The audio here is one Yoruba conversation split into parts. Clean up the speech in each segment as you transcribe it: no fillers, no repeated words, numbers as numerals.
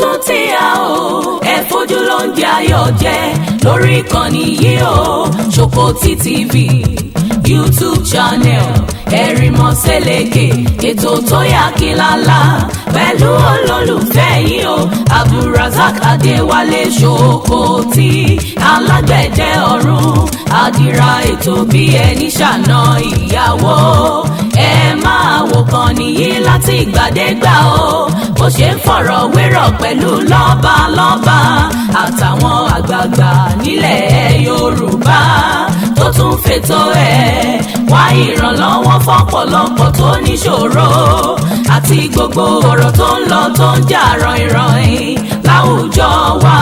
Tún ti a o, ẹ fojú ló ń jẹ ayọ̀ jẹ lórí ìkànnì yìí o. Ṣòkòtì TV YouTube channel, Ẹ̀rìmọ̀sẹ̀lẹ̀kẹ̀, ètò tó yà kí lálá pẹ̀lú olólùfẹ́ yìí o, Abdulrasaq Adéwálé Ṣòkòtì, alágbẹ̀dẹ ọ̀run, àdìrà ètò bí ẹni ṣàna ìyàwó. Ẹ máa wò kàn nìyí láti ìgbàdégbà o, bó ṣe ń fọ̀rọ̀ wérọ̀ pẹ̀lú lọ́balọ́ba àtàwọn àgbààgbà nílẹ̀ Yorùbá, tó tún fètò ẹ̀ wá ìrànlọ́wọ́ fọ́pọ̀lọpọ̀ tó níṣòro, àti gbogbo ọ̀rọ̀ tó ń lọ tó ń jà ràìnràìn láwùjọ wa.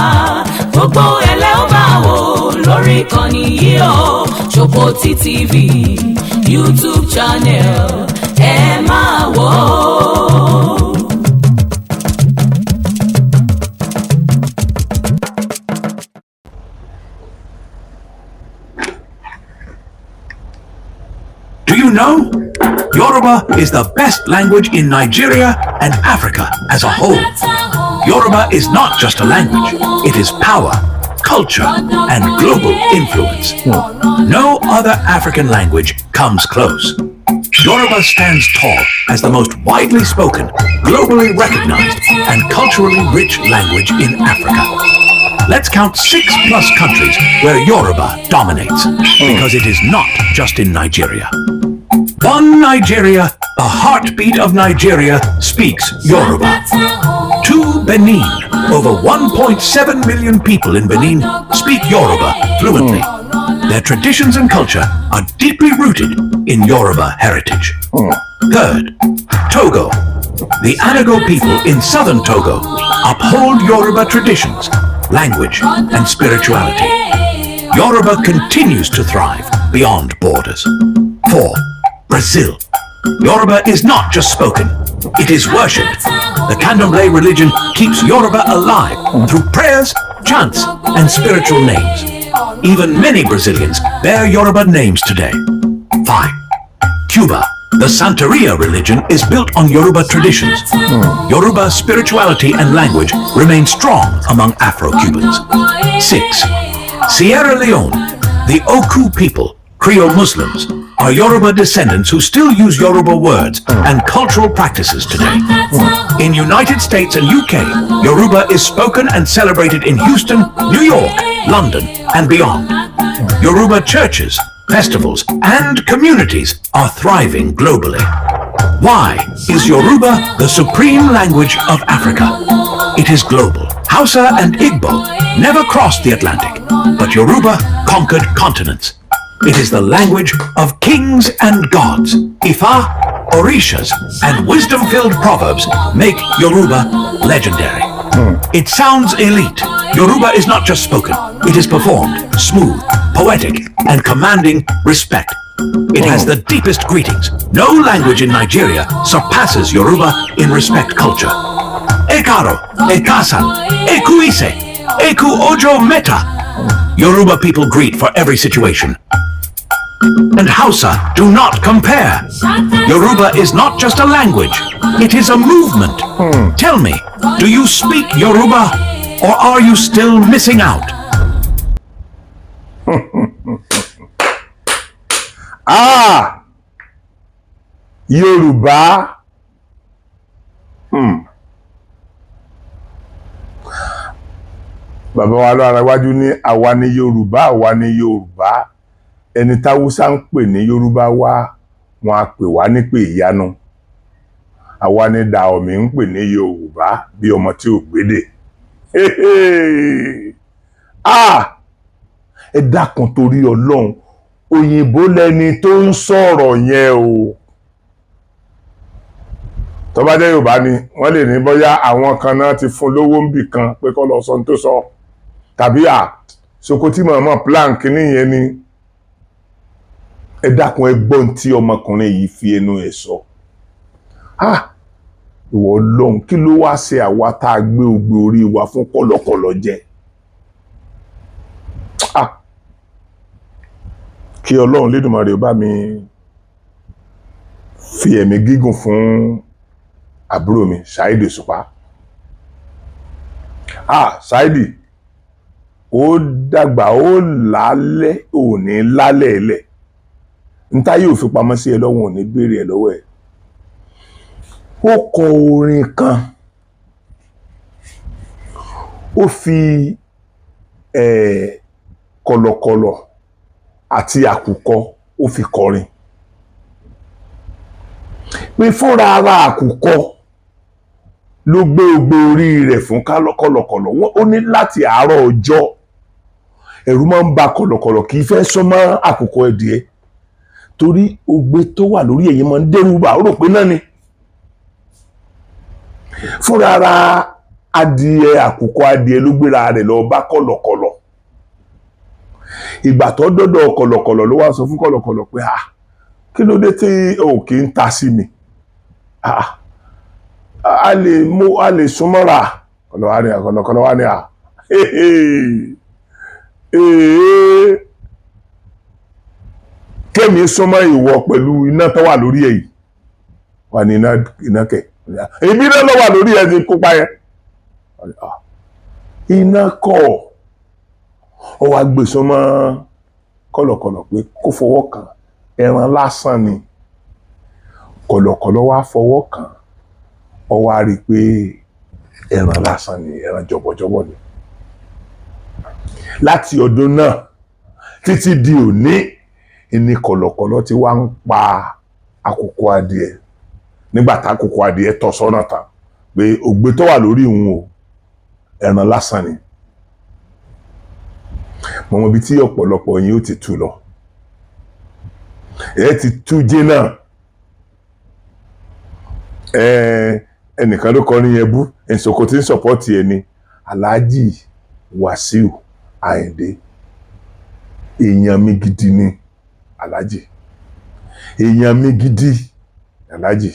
Gbogbo ẹlẹ́ ó máa wò lórí ìkànnì yìí o. Ṣòkòtì TV YouTube channel, ẹ máa wò ó. Do you know? Yoruba is the best language in Nigeria and Africa as a whole. Yoruba is not just a language, it is power, culture, and global influence. No other African language comes close. Yoruba stands tall as the most widely spoken, globally recognized, and culturally rich language in Africa. Let's count 6+ countries where Yoruba dominates, because it is not just in Nigeria. 1, Nigeria, the heartbeat of Nigeria, speaks Yoruba. 2, Benin, over 1.7 million people in Benin speak Yoruba fluently. Their traditions and culture are deeply rooted in Yoruba heritage. Third, Togo. The Anago people in southern Togo uphold Yoruba traditions, language, and spirituality. Yoruba continues to thrive beyond borders. 4, Brazil. Yoruba is not just spoken, it is worshipped. The Candomblé religion keeps Yoruba alive through prayers, chants, and spiritual names. Even many Brazilians bear Yoruba names today. 5, Cuba. The Santeria religion is built on Yoruba traditions. Yoruba spirituality and language remain strong among Afro-Cubans. 6, Sierra Leone. The Oku people, Creole Muslims, are Yoruba descendants who still use Yoruba words and cultural practices today. In United States and UK, Yoruba is spoken and celebrated in Houston, New York, London, and beyond. Yoruba churches, festivals, and communities are thriving globally. Why is Yoruba the supreme language of Africa? It is global. Hausa and Igbo never crossed the Atlantic, but Yoruba conquered continents. It is the language of kings and gods. Ifa, Orishas, and wisdom-filled proverbs make Yoruba legendary. It sounds elite. Yoruba is not just spoken, it is performed, smooth, poetic, and commanding respect. It has the deepest greetings. No language in Nigeria surpasses Yoruba in respect culture. Ekaro, Ekasan, Ekuise, Eku Ojo Meta. Yoruba people greet for every situation. And Hausa do not compare. Yoruba is not just a language, it is a movement. Tell me, do you speak Yoruba or are you still missing out? Ah, Yorùbá. Bàbá wa lọ ara wájú ní àwa ní Yorùbá, àwa ní Yorùbá. Ẹni táwùsá ń pè ní Yorùbá wá, wọn á pè wá nípè ìyanu. Àwa ní Dàọ̀mí ń pè ní Yorùbá bí ọmọ tí ò gbédè. Ah, ẹ dákun, torí Ọlọ́run, òyìnbó lẹni tó ń sọ̀rọ̀ yẹn o. Tó bá jẹ́ Yorùbá ni, wọ́n lè ní bóyá àwọn kan náà ti fún lówó ń bì kan pé kó lọ sọ ohun tó sọ, tàbí à Sokoti mọ̀ọ́mọ̀ plan kínní yẹn ni. Ẹ dákun, ẹ gbọ́n tí ọmọkùnrin yìí fi ẹnu ẹ̀ sọ. Ah, ìwọ Ọlọ́run, kí ló wá ṣe àwa tá a gbé ogbe orí wa fún kọ̀lọ̀kọ̀lọ̀ jẹ? Ah, kí Ọlọ́run Lédùmarè ó bá mi fi ẹ̀mí gígùn fún àbúrò mi Saheed Òṣùpá. Ah, Saidi, ó dàgbà, ó lálẹ́, ò ní lálẹ́ ẹ̀lẹ̀ níta yóò fi pamọ́ sí ẹ lọ́wọ́, ò ní béèrè ẹ lọ́wọ́ ẹ. Ó kọ orin kan, ó fi kọ̀lọ̀kọ̀lọ̀ àti àkùkọ, ó fi kọrin pé fúnra ara àkùkọ ló gbé ogbe orí rẹ̀ fún kọ̀lọ̀kọ̀lọ̀. Ó ní láti àárọ̀ ọjọ́, ẹ̀rù máa ń ba kọ̀lọ̀kọ̀lọ̀, kì í fẹ́ súnmọ́ àkùkọ ẹ̀dìẹ, torí ogbe tó wà lórí ẹ̀yìn máa ń dẹ́rù bà, ó rò pé náà ni. Fúnra ara adìẹ, àkùkọ adìẹ ló gbéra rẹ̀ lọ bá kọ̀lọ̀kọ̀lọ̀. Ìgbà tó dọ́dọ̀ kọ̀lọ̀kọ̀lọ̀, ló wá sọ fún kọ̀lọ̀kọ̀lọ̀ pé, "Ah, kí ló dé tí o kì í ta sí mi? Ah, a lè mú, a lè súnmọ́ra." Kọ̀lọ̀kọ̀lọ̀ wá ní, à ee, kémi súnmọ́ ìwọ pẹ̀lú iná tó wà lórí ẹ̀ yìí? Wà ní iná, iná kẹ̀? Ibi náà ló wà lórí ẹ̀ ti kópa yẹn. Iná kọ̀. Ó wá gbé súnmọ́ kọ̀lọ̀kọ̀lọ̀ pé kó fọwọ́ kàn, ẹran lásán ni. Kọ̀lọ̀kọ̀lọ̀ wá fọwọ́ kàn, ó wá rí i pé ẹran lásán ni, ẹran jọ̀bọ̀jọ̀bọ̀ ni. Láti ọdún náà títí di òní ní kọ̀lọ̀kọ̀lọ̀ ti wá ń pa àkùkọ adìẹ, nígbà tá àkùkọ adìẹ tọ́ sọ́nà tán pé ògbé tó wà lórí òun o, ẹran lásán ni. Mo mọ ibi tí ọ̀pọ̀lọpọ̀ yín ó ti tú lọ, ẹ ti tú jẹ́ náà. Ẹnìkan ló kọrin yẹn bú ẹ̀sìnkò tí ń support ẹ ní Alhaji Wasiu Ayinde. Èèyàn mi gidi ni Alhaji, èèyàn mi gidi Alhaji.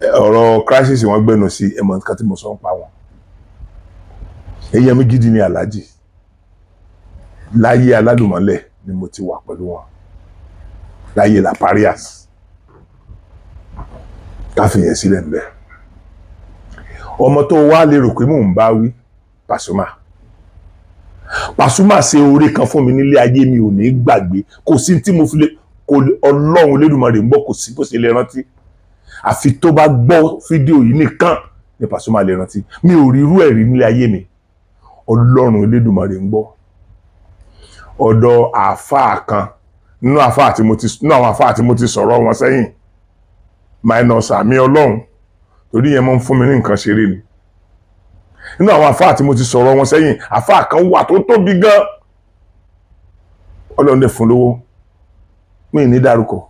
Ọ̀rọ̀ crisis wọn gbẹnu sí ẹmọ nǹkan tí mo sọ ń pa wọn. Èèyàn mi gidi ni Alhaji. Láyé alálùmọ́lẹ̀ ni mo ti wà pẹ̀lú wọn, láyé La Parias. Káfíyẹn sílẹ̀ ń bẹ̀. Ọmọ tó wá lérò pé mò ń bá wí, Pasuma. Pasuma ṣe oore kan fún mi nílé ayé, mi ò ní gbàgbé. Kò sí tí mo fi lè kò Ọlọ́run Olódùmarè ń gbọ́, kò sí bó ṣe lè rántí, àfi tó bá gbọ́ fídíò yìí nìkan ní Pasuma lè rántí. Mi ò rí irú ẹ̀ rí nílé ayé mi. Ọlọ́run Olódùmarè ń gbọ́. Ọ̀dọ̀ àáfàá kan nínú àwọn àáfàá tí mo ti sọ̀rọ̀ wọn sẹ́yìn, minus àmì Ọlọ́run, torí yẹn máa ń fún mi ní nǹkan ṣeré ni. Nínú àwọn àáfàá tí mo ti sọ̀rọ̀ wọn sẹ́yìn, àáfàá kan wà tó tóbi gan, Ọlọ́run dẹ̀ fún lówó, mi ní dárúkọ.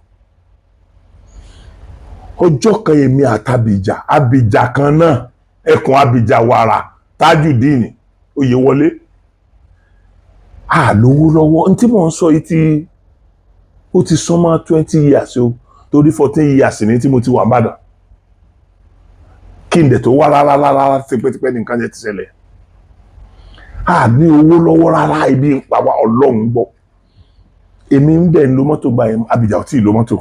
Ọjọ́ kan, èmi àtàbìjà àbìjà kan náà, ẹkùn àbìjà wàrà, Tajudeen Oyèwọlé, àlówó lọ́wọ́. N tí mò ń sọ yìí tí ó ti súnmọ́ 20 years o, torí 14 years ní tí mo ti wà n'Ìbàdàn kí n dẹ̀ tó wá rárá rárá, tipẹ́tipẹ́ ní nǹkan yẹn ti ṣẹlẹ̀. A ní owó lọ́wọ́ rárá, ibi ń pa wá, Ọlọ́run gbọ́. Èmi ń dẹ̀ ń lo mọ́tò báyìí, Abidjan ò tí ì lo mọ́tò.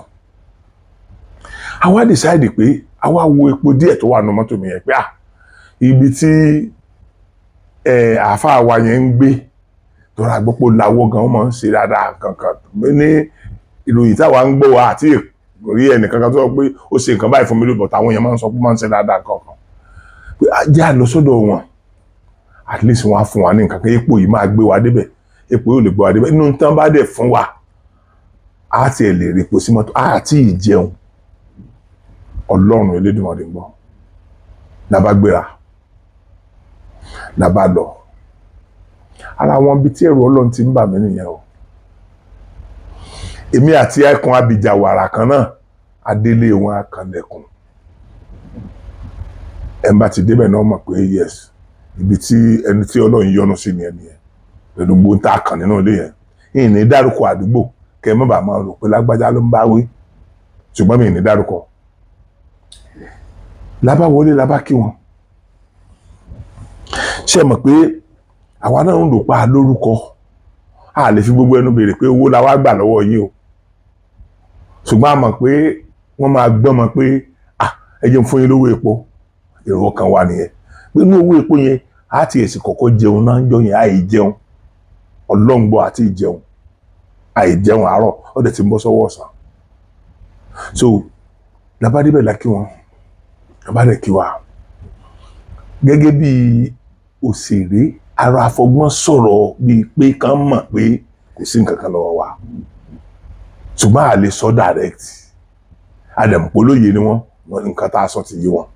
Àwa decide pé àwa wo epo díẹ̀ tó wà nínú mọ́tò mi yẹn pé, ah, ibi tí àáfàá wa yẹn ń gbé, tọ́ra gbọ́pọ̀ làwọ̀ gan, ó máa ń ṣe dáadáa kankan ní ìròyìn táwa ń gbọ́ wa, àti rí ẹnìkan kan tó sọ pé ó ṣe nǹkan báyìí fún mi lóbọ̀, táwọn èèyàn máa ń sọ pé ó máa ń ṣe dáadáa kankan, pé jẹ́ à lọ sọ́dọ̀ wọn, at least wọ́n á fún wa ní nǹkan kan. Epo yìí máa gbé wa débẹ̀, epo yóò lè gbé wa débẹ̀. Inú tán bá dẹ̀ fún wa, á tiẹ̀ lè rí epo sí mọ́tò á tí ì jẹun. Ọlọ́run Elédùmarè ń gbọ́. La bá gbéra, la bá lọ. Ara wọn bíi tí ẹ̀rù Ọlọ́run ti ń bà mí nìyẹn o. Èmi àti ẹkùn abìjà wàrà kan náà, adélé wọn, akànlẹ̀kùn. Ẹ̀ ń bá ti débẹ̀ náà mọ̀ pé yes, ibi tí ẹni tí Ọlọ́run yọ́nú sí ni ẹni yẹn, pẹ̀lú gbogbo tá a kàn nínú ilé yẹn. Yìí ní dárúkọ àdúgbò, kẹ́ ẹ má bàa máa rò pé lágbájá ló ń bá wí, ṣùgbọ́n mi ní dárúkọ. Lábá wọlé, lábá kí wọn. Ṣe mọ̀ pé àwa náà ń rò pa lórúkọ, a lè fi gbogbo ẹnu béèrè pé owó la wá gbà lọ́wọ́ yín o, ṣùgbọ́n a mọ̀ pé wọ́n máa gbọ́n mọ̀ pé, ah, ẹ jẹ́ n fún yín lówó epo. Èrò ọkàn wa nìyẹn, pé inú owó epo yẹn Á ti ẹ̀sìn kọ̀kọ́ jẹun náà jọ yẹn, àì jẹun ọlọ́ngbọ́ àti ìjẹun, àìjẹun àárọ̀, ó dẹ̀ ti ń bọ́ sọ́wọ́ ọ̀sán. So labádébẹ̀ la kí wọn, labádẹ̀ kí wa gẹ́gẹ́ bí òṣèré ara afọgbọ́n sọ̀rọ̀ bíi pé kàn mọ̀ pé kò sí nǹkan kan lọ́wọ́ wa, ṣùgbọ́n a lè sọ direct. Àdàmùpọ̀ lóye ni wọ́n, nǹkan tá a sọ ti yé wọn.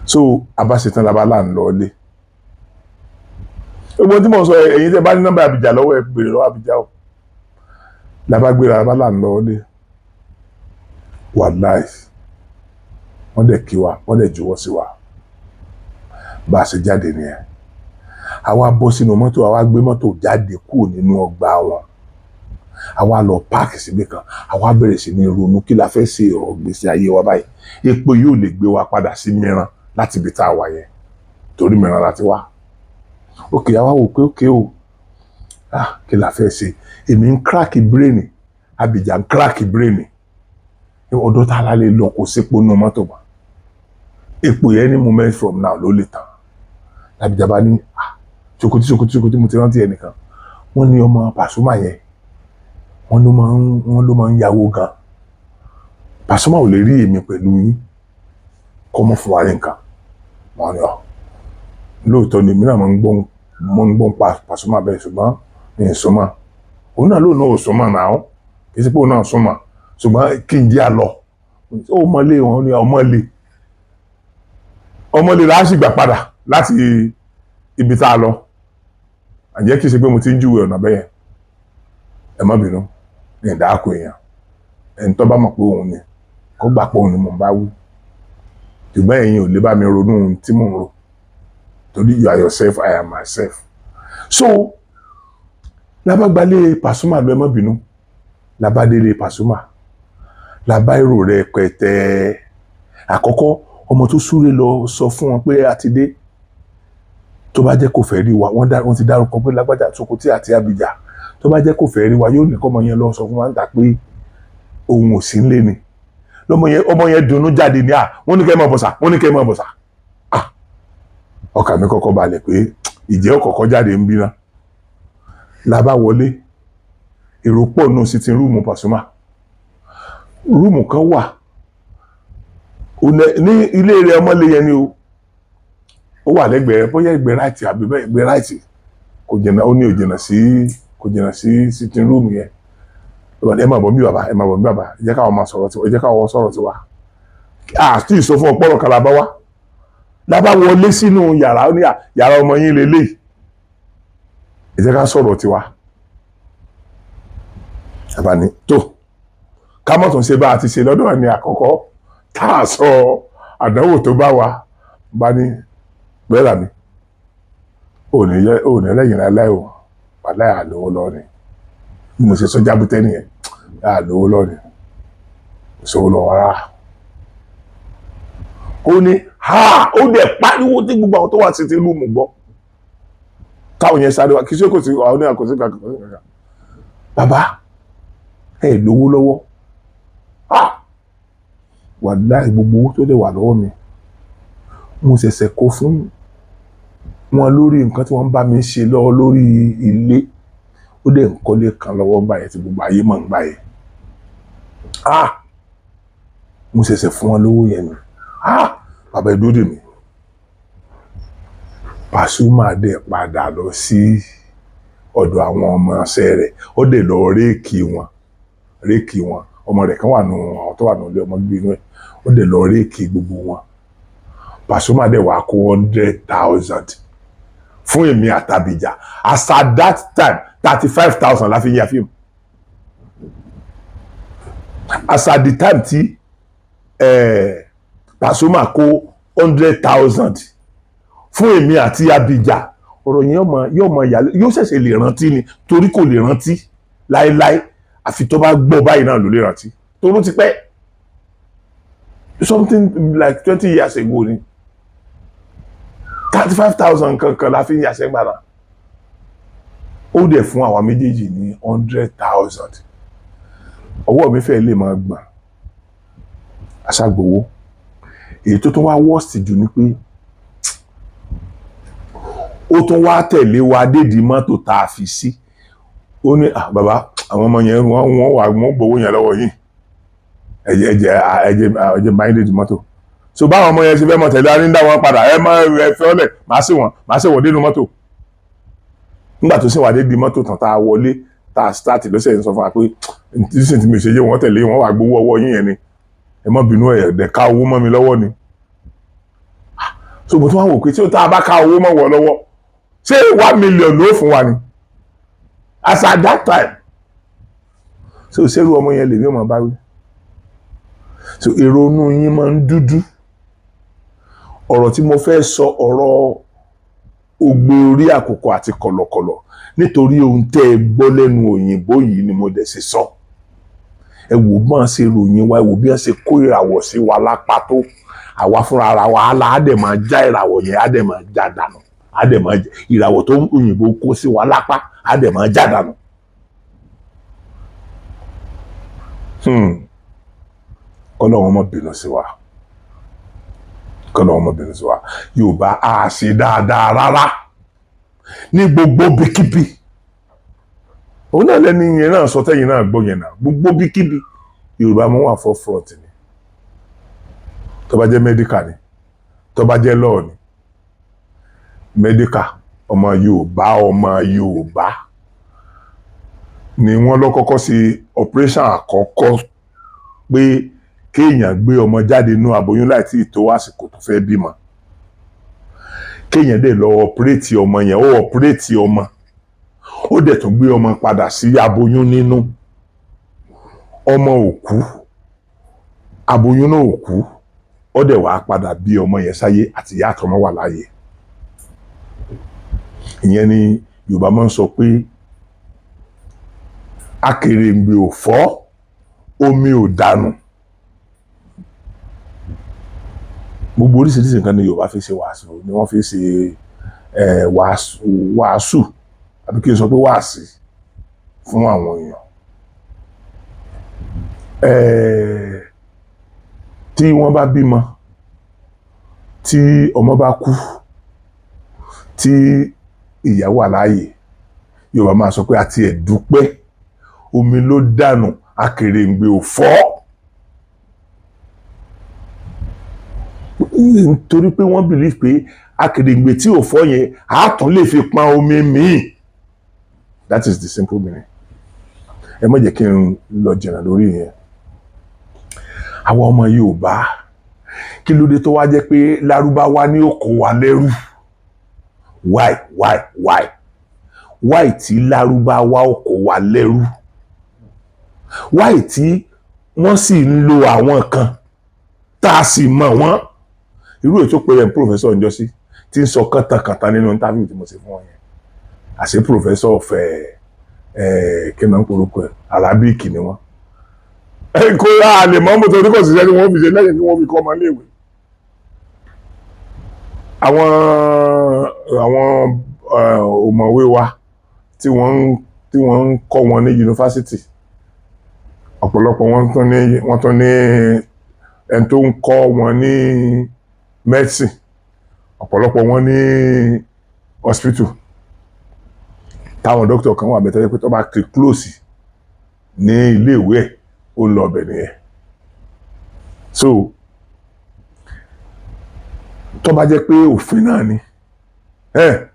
So abáṣetán labá là ń lọ ilé. Gbogbo tí mo sọ, ẹ̀yin tẹ́ bá ní nọ́mbà Àbíjà lọ́wọ́, ẹ béèrè lọ́wọ́ Àbíjà o. Labá gbéra, labá là ń lọ ilé. Wàláì, wọ́n dẹ̀ kí wa, wọ́n dẹ̀ juwọ́ sí wa. Bá a ṣe jáde nìyẹn. Àwa bọ́ sínú mọ́tò, àwa gbé mọ́tò jáde kúrò nínú ọgbà wọn, àwa lọ park síbi kan. Àwa bẹ̀rẹ̀ sí ní ronú, kí la fẹ́ ṣe ọ̀rọ̀ gbèsè ayé wa báyìí? Epo yóò lè gbé wa padà sí Mìíràn láti ibi tá a wà yẹn, torí Mìíràn láti wá. Okay, àwa wò pé okay o, ah, kí la fẹ́ ṣe? Èmi ń crack brain, Abidjan ń crack brain. Ọ̀dọ̀ tá a la lè lọ? Kò sípò nínú mọ́tò mọ́. Epo yẹn ní moment from now ló lè tán. Abidjan bá ní, ah, Sokoti, Sokoti, Sokoti, mo ti rántí ẹnìkan, wọ́n ní ọmọ Pasuma yẹn, wọ́n ló máa ń yáwó gan. Pasuma ò lè rí èmi pẹ̀lú yín kọ́ mọ́ fún wa ní nǹkan. Wọ́n ní ọ lóòótọ́ ni, èmi náà máa ń gbọ́n pa Pasuma bẹ́ẹ̀, ṣùgbọ́n ní ìsúnmọ́ òun náà lóun náà ò súnmọ́ náà, kì í ṣe pé òun náà súnmọ́, ṣùgbọ́n kí n jẹ́ àlọ́ ó mọ́lé wọn ní ọmọlé ọmọlé la sì gbà padà láti ibi tá a lọ. Àjẹ́ kìí ṣe pé mo ti ń júwe ọ̀nà bẹ́yẹn. Ẹ má bínú, ní ìdáàkọ èèyàn. Ẹni tó bá mọ̀ pé òun ni kó gbà pé òun ni mò ń bá wí, ṣùgbọ́n ẹ̀yin ò lè bá mi ronú ohun tí mò ń rò, torí you are yourself, I am myself. So lábàgbálẹ̀ Pasuma lọ, ẹ má bínú, labádélé Pasuma, labá èrò rẹ̀ pẹ̀tẹ́. Àkọ́kọ́, ọmọ tó súré lọ sọ fún wọn pé a ti dé, tó bá jẹ́ kò fẹ́ rí wa, wọ́n ti dárúkọ pé lágbájá, Sokoti àti Abidjan. Tó bá jẹ́ kò fẹ́ rí wa, yóò ní kọ́mọ yẹn lọ sọ fún wa ń ta pé òun ò sí nílé ni. Lọ́mọ yẹn, ọmọ yẹn dunnú jáde ní à, wọ́n ní kẹ́ ẹ máa bọ̀ sà, wọ́n ní kẹ́ ẹ máa bọ̀ sà. Ah, ọkàn mi kọ́kọ́ balẹ̀ pé ìjẹ́ ọ̀kọ̀ọ̀kọ́ jáde ń bínà. La bá wọlé, èrò pọ̀ nù sitting room Pasuma. Room kan wà ní ilé rẹ̀, ọmọlé yẹn ni o. Ó wà lẹ́gbẹ̀ẹ́, bóyá ẹgbẹ́ right àbí ẹgbẹ́ right, kò jìnnà, ó ní ò jìnnà sí, kò jìnnà sí sitting room yẹn. Ẹ máa bọ̀ mí bàbá, ẹ máa bọ̀ mí bàbá, ẹ jẹ́ káwọn máa sọ̀rọ̀ tiwa, ẹ jẹ́ káwọn sọ̀rọ̀ tiwa. Àti ìsọ fún ọpọlọ kan la bá wá, la bá wọlé sínú yàrá. Ó ní à, yàrá ọmọ yín lélẹ̀, ẹ jẹ́ ká sọ̀rọ̀ tiwa. Àbá ní tó ká mọ̀ tún ṣe bá a ti ṣe lọ́dọ̀ ẹni àkọ́kọ́ tá a sọ àdánwò tó bá wa bá ní bẹ́ẹ̀ mi ò ní lẹ́yìn láíláí o, wàláì àlówó lọ ni. Bí mo ṣe sọ jábútẹ́ nìyẹn, àlówó lọ ni, kò sówó lọ rárá. Ó ní ha, ó dẹ̀ pariwo tí gbogbo àwọn tó wà sí ti room gbọ́, táwọn yẹn sáré wá, kí ṣé kò sí àwọn ní àkọsí kankan, kò sí kankan. Bàbá, ẹ lówó lọ́wọ́? Ah, wàláì gbogbo owó tó dẹ̀ wà lọ́wọ́ mi, mo ṣẹ̀ṣẹ̀ kó fún wọn lórí nǹkan tí wọ́n ń bá mi ṣe lọ́wọ́ lórí ilé. Ó dẹ̀ ń kọ́lé kan lọ́wọ́ ń gbà yẹn tí gbogbo ayé mọ̀ ń gbà yẹn. Ah, mo ṣẹ̀ṣẹ̀ fún wọn lówó yẹn ni. Ah, bàbá, ẹ dúró dè mí. Pasuma dẹ̀ padà lọ sí ọ̀dọ̀ àwọn ọmọọṣẹ́ rẹ̀, ó dẹ̀ lọ rake wọn, rake wọn. Ọmọ rẹ̀ kan wà nù, àwọn tó wà nù ilé ọmọ bíbí inú ẹ̀, ó dẹ̀ lọ rake gbogbo wọn. Pasuma dẹ̀ wá kó 100,000 fún èmi àtàbíjà. As at that time, 35,000 la fi ya fíìmù. As at the time tí Pasuma kó 100,000 fún èmi àti Abija, ọ̀rọ̀ yẹn yóò mọ ìyá, yóò ṣẹ̀ṣẹ̀ lè rántí ni, torí kò lè rántí láéláé, àfi tó bá gbọ́ báyìí náà ló lè rántí, toró ti pẹ́, something like 20 years ago ni. 35,000 kankan la fi ń yàṣẹ́ gbàrà. Ó dẹ̀ fún àwa méjèèjì ní 100,000. Ọwọ́ mi fẹ́ lè máa gbọ̀n aṣàgbowó. Èyí tó tún wá worst jù ni pé Ó tún wá tẹ̀lé wa dédìí mọ́tò tá a fi sí. Ó ní, "Ah, bàbá, àwọn ọmọ yẹn, wọ́n wà, wọ́n gbowó yẹn lọ́wọ́ yìí. Ẹ̀jẹ̀ ẹ̀jẹ̀ ẹ̀jẹ̀ ẹ̀jẹ̀ máa ń dédìí mọ́tò." So báwọn ọmọ yẹn ṣe fẹ́ mọ tẹ̀lé wa ní dá wọn padà. Ẹ má ẹ fẹ́ ọ́lẹ̀, màá sì wọ́n, màá sì wọ́n dénú mọ́tò. Nígbà tó sì wà dédìí mọ́tò tán, tá a wọlé, tá a start, lọ́sẹ̀ ń sọ fún wa pé nísìnyí tí mi ò ṣe yé wọn tẹ̀lé wọn, wà gbowó ọwọ́ yín yẹn ni. Ẹ má bínú, ẹ̀ dẹ̀ ká owó mọ́ mi lọ́wọ́ ni. So mo tún wá wò pé tí ó tá a bá ká owó mọ́ wọ lọ́wọ́, ṣé 1 million ló fún wa ni as at that time? So ṣerú ọmọ yẹn lèmi ò máa bá wí. So èrò inú yín máa ń dúdú. Ọ̀rọ̀ tí mo fẹ́ sọ, ọ̀rọ̀ ògbé orí àkókò àti kọ̀lọ̀kọ̀lọ̀, nítorí ohun tẹ́ ẹ gbọ́ lẹ́nu òyìnbó yìí ni mo dẹ̀ ṣe sọ. Ẹ wò bí wọ́n ṣe ròyìn wa, ẹ wò bí wọ́n ṣe kó ìràwọ̀ sí wa lápá tó. Àwa fúnra ara wa á dẹ̀ máa já ìràwọ̀ yẹn, á dẹ̀ máa já dànù, á dẹ̀ máa ìràwọ̀ tó òyìnbó kó sí wa lápá, á dẹ̀ máa já dànù. Kọ́lọ́run má bínú sí wa, Kọ́lọ́run má bínú sí wa. Yorùbá á ṣe dáadáa rárá ní gbogbo bíkíbi. Òun náà lẹ́ni yẹn náà sọ, tẹ́yìn náà gbọ́ yẹn náà. Gbogbo bíkíbi, Yorùbá mọ́ wà for front ni. Tó bá jẹ́ medical ni, tó bá jẹ́ law ni, medical, ọmọ Yorùbá, ọmọ Yorùbá ni wọ́n lọ kọ́kọ́ sí operation àkọ́kọ́ pé kéèyàn gbé ọmọ jáde nínú aboyún láì tí ì tó àsìkò tó fẹ́ bímọ, kéèyàn dẹ̀ lọ operate ọmọ yẹn. Ó operate ọmọ, ó dẹ̀ tún gbé ọmọ padà sí aboyún nínú. Ọmọ ò kú, aboyún náà ò kú. Ó dẹ̀ wá padà bí ọmọ yẹn sáyé, àti ìyá àtọmọ wà láàyè. Ìyẹn ni Yorùbá máa ń sọ pé akèrèǹgbè ò fọ́, omi ò dànù. Gbogbo oríṣiríṣi nǹkan ni Yorùbá fi ṣe wàásù, ni wọ́n fi ṣe wàásù, wàásù, àbí kí n sọ pé wàásì fún àwọn èèyàn. Tí wọ́n bá bímọ, tí ọmọ bá kú, tí ìyá wà láàyè, Yorùbá máa sọ pé àti ẹ̀ dúpẹ́, omi ló dànù, akèrèǹgbè ò fọ́, nítorí pé wọ́n believe pé akèrèǹgbè tí ò fọ́ yẹn, á tún lè fi pọn omi míì. That is the simple meaning. Ẹ má jẹ́ kí n lọ jìnnà lórí yẹn. Àwọn ọmọ Yorùbá, kí ló dé tó wá jẹ́ pé Lárúbáwá ní ó kó wa lẹ́rú? Why, why, why, why tí Lárúbáwá ó kó wa lẹ́rú? Why tí wọ́n sì ń lo àwọn kan tá a sì mọ̀ wọ́n, irú ètò pé rẹ̀ professor ǹjọ́sí tí ń sọ kàntàkàntà nínú interview tí mo ṣe fún wọn yẹn, àṣé professor ọ̀fẹ́ ẹ̀ kí náà ń porúkọ ẹ̀, Arabic ni wọ́n. Kó a lè mọ́ mọ́tò oníkọ̀ síṣẹ́ tí wọ́n fi ṣe lẹ́yìn tí wọ́n fi kọ́ ọmọ iléèwé. Àwọn ọ̀mọ̀wé wa tí wọ́n ń kọ́ wọn ní yunifásitì, ọ̀pọ̀lọpọ̀ wọ́n tún ní ẹni tó ń kọ́ wọn ní medicine, ọ̀pọ̀lọpọ̀ wọn ní hospital táwọn dókítà kan wà bẹ́ẹ̀ tó jẹ́ pé tó bá ti close ní iléèwé ẹ̀, ó lọ ọbẹ̀ nìyẹn. So tó bá jẹ́ pé òfin náà ni ẹ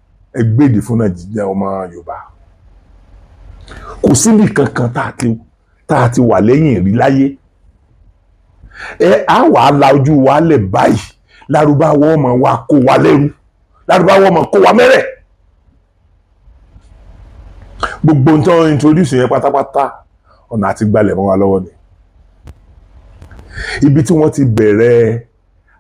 gbèdè fún Nàìjíríà, ọmọ Yorùbá kò síbi kankan tá a ti wà lẹ́yìn rí láyé. Ẹ á wà á la ojú wa lẹ̀ báyìí, Lárúbáwá ọmọ wa kó wa lẹ́rú, Lárúbáwá ọmọ kó wa mẹ́rẹ̀. Gbogbo ohun tó ń introduce yẹn pátápátá, ọ̀nà àti gbalẹ̀ mọ́ wa lọ́wọ́ ni. Ibi tí wọ́n ti bẹ̀rẹ̀,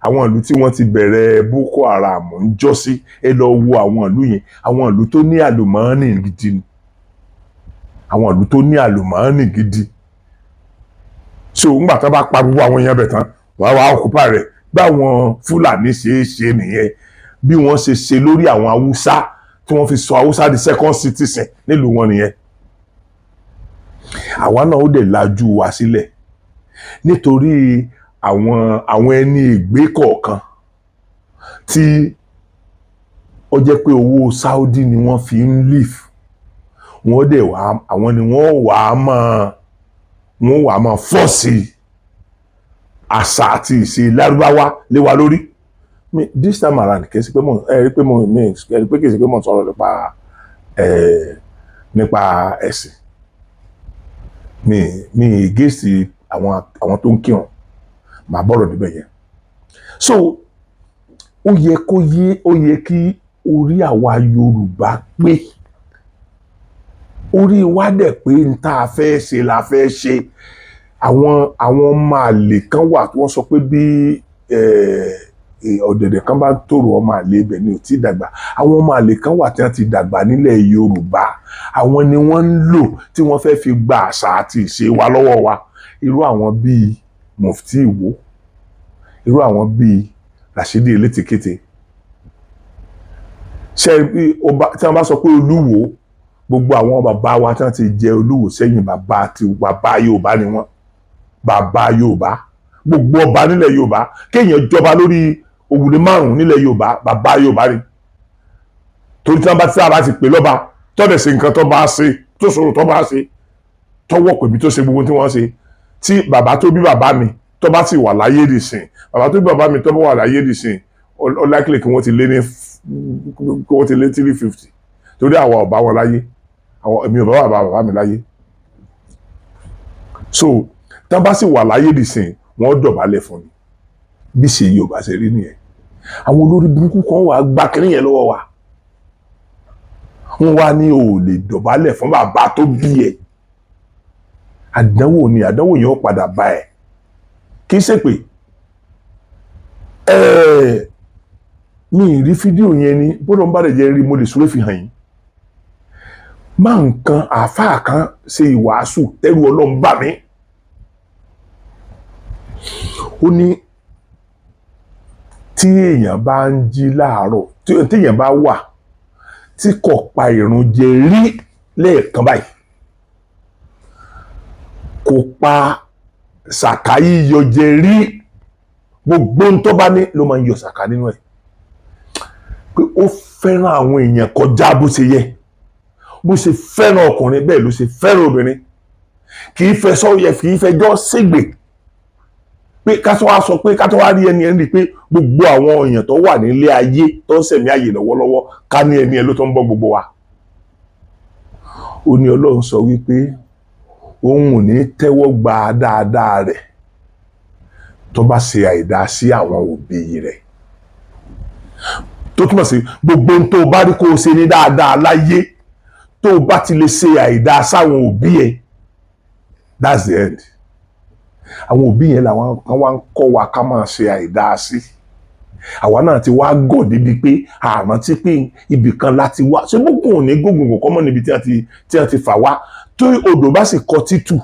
àwọn ìlú tí wọ́n ti bẹ̀rẹ̀ Boko Haram ń jọ́ sí, ẹ lọ wo àwọn ìlú yẹn. Àwọn ìlú tó ní àlùmọ́ọ́nì gidi ni, àwọn ìlú tó ní àlùmọ́ọ́nì gidi. So ńgbà tó bá pa gbogbo àwọn èèyàn bẹ̀ tán, wàá wá occupy rẹ̀. Báwọn Fúlàní ṣe é ṣe nìyẹn, bí wọ́n ṣe ṣe lórí àwọn Haúsá tí wọ́n fi sọ Haúsá di second citizen nílùú wọn nìyẹn. Àwa náà ó dẹ̀ lajú wa sílẹ̀ nítorí àwọn ẹni ìgbé kọ̀ọ̀kan tí Ó jẹ́ pé owó Saudi ni wọ́n fi ń live. Wọ́n dẹ̀ wá, àwọn ni wọ́n wà máa force àṣà àti ìṣe Lárúbáwá lé wa lórí. This time around, kì í ṣe pé mo ẹ rí pé mo mi ẹ rí pé kì í ṣe pé mo sọ̀rọ̀ nípa ẹ̀sìn mi against àwọn tó ń kírun. Màá bọ̀rọ̀ níbẹ̀ yẹn. So ó yẹ kó yé, ó yẹ kí orí àwa Yorùbá pé, orí wa dẹ̀ pé n tá a fẹ́ ṣe la fẹ́ ṣe. Àwọn ọmọ àlè kan wà tí wọ́n sọ pé bí ọ̀dẹ̀dẹ̀ kan bá ń tòrò, ọmọ àlè ibẹ̀ ni ò tí ì dàgbà. Àwọn ọmọ àlè kan wà tí wọ́n ti dàgbà nílẹ̀ Yorùbá. Àwọn ni wọ́n ń lò tí wọ́n fẹ́ fi gba àṣà àti ìṣe wa lọ́wọ́ wa. Irú àwọn bíi Mufti Ìwó, irú àwọn bíi Rashidi Elétíkété. Ṣe bí tí wọ́n bá sọ pé Olúwo, gbogbo àwọn bàbá wa tí wọ́n ti jẹ Olúwo sẹ́yìn, bàbá ti bàbá Yorùbá ni wọ́n, bàbá Yorùbá. Gbogbo ọba nílẹ̀ Yorùbá, kéèyàn jọba lórí òwúlé márùn nílẹ̀ Yorùbá, bàbá Yorùbá ni. Torí tí wọ́n bá tí a bá ti pè lọ́ba, tọ́dẹ̀ ṣe nǹkan tó bá ṣe, tó sọ̀rọ̀ tó bá ṣe, tọwọ́ pèmí, tó ṣe gbogbo tí wọ́n ṣe, tí bàbá tó bí bàbá mi tó bá sì wà láyé dìsìn, bàbá tó bí bàbá mi tó bá wà láyé dìsìn, ó likely kí wọ́n ti lé 350, torí àwa ò bá wọn láyé, àwọn èmi ò bá bàbá bàbá mi láyé. So tán bá sì wà láyé dìsìn, wọ́n dọ̀bálẹ̀ fún ni. Bí ṣe Yorùbá ṣe rí nìyẹn. Àwọn olórí burúkú kan wà gba kínní yẹn lọ́wọ́ wa. Wọ́n wá ní o ò lè dọ̀bálẹ̀ fún bàbá tó bí ẹ. Àdánwò ni, àdánwò yẹn ó padà bá ẹ. Kì í ṣèpè ẹ. Mi ì rí fídíò yẹn ni bọ́dọ̀ ń bá dẹ̀ jẹ́ rí, mo lè súré fi hàn yín. Máa nǹkan àáfàá kan ṣe ìwàásù, tẹ́rù Ọlọ́run bà mí. Ó ní tí èèyàn bá ń jí láàárọ̀, tí èèyàn bá wà tí kò pa ìrun jẹ rí lẹ́ẹ̀kan báyìí, kò pa sàká yíyọ jẹ rí, gbogbo ohun tó bá ní ló máa ń yọ sàká nínú ẹ̀, pé ó fẹ́ràn àwọn èèyàn kọjá bó ṣe yẹ, bó ṣe fẹ́ràn ọkùnrin bẹ́ẹ̀ ló ṣe fẹ́ràn obìnrin, kì í fẹ́ sọ yẹ, kì í fẹjọ́ ṣègbè, pé ká tó wá sọ pé ká tó wá rí ẹni ẹni pé gbogbo àwọn èèyàn tó wà nílé ayé tó ń sẹ̀mí ayé lọ́wọ́lọ́wọ́, ká ní ẹni ẹ ló tó ń bọ́ gbogbo wa. Ó ní Ọlọ́run sọ wípé òun ò ní tẹ́wọ́ gba dáadáa rẹ̀ tó bá ṣe àìdá sí àwọn òbí rẹ̀. Tó túmọ̀ sí gbogbo ohun tó bá rí kó o ṣe ní dáadáa láyé, tó o bá ti lè ṣe àìdá sáwọn òbí ẹ̀, that's the end. Àwọn òbí yẹn làwọn kan wá ń kọ́ wa ká máa ṣe àìdá sí. Àwa náà ti wá gọ̀ débi pé àrántí pé ibì kan láti wá. Ṣé gbógun ò ní gógùn kò kọ́mọ́ níbi tí wọ́n ti fà wá? Tó odò bá sì kọ títù,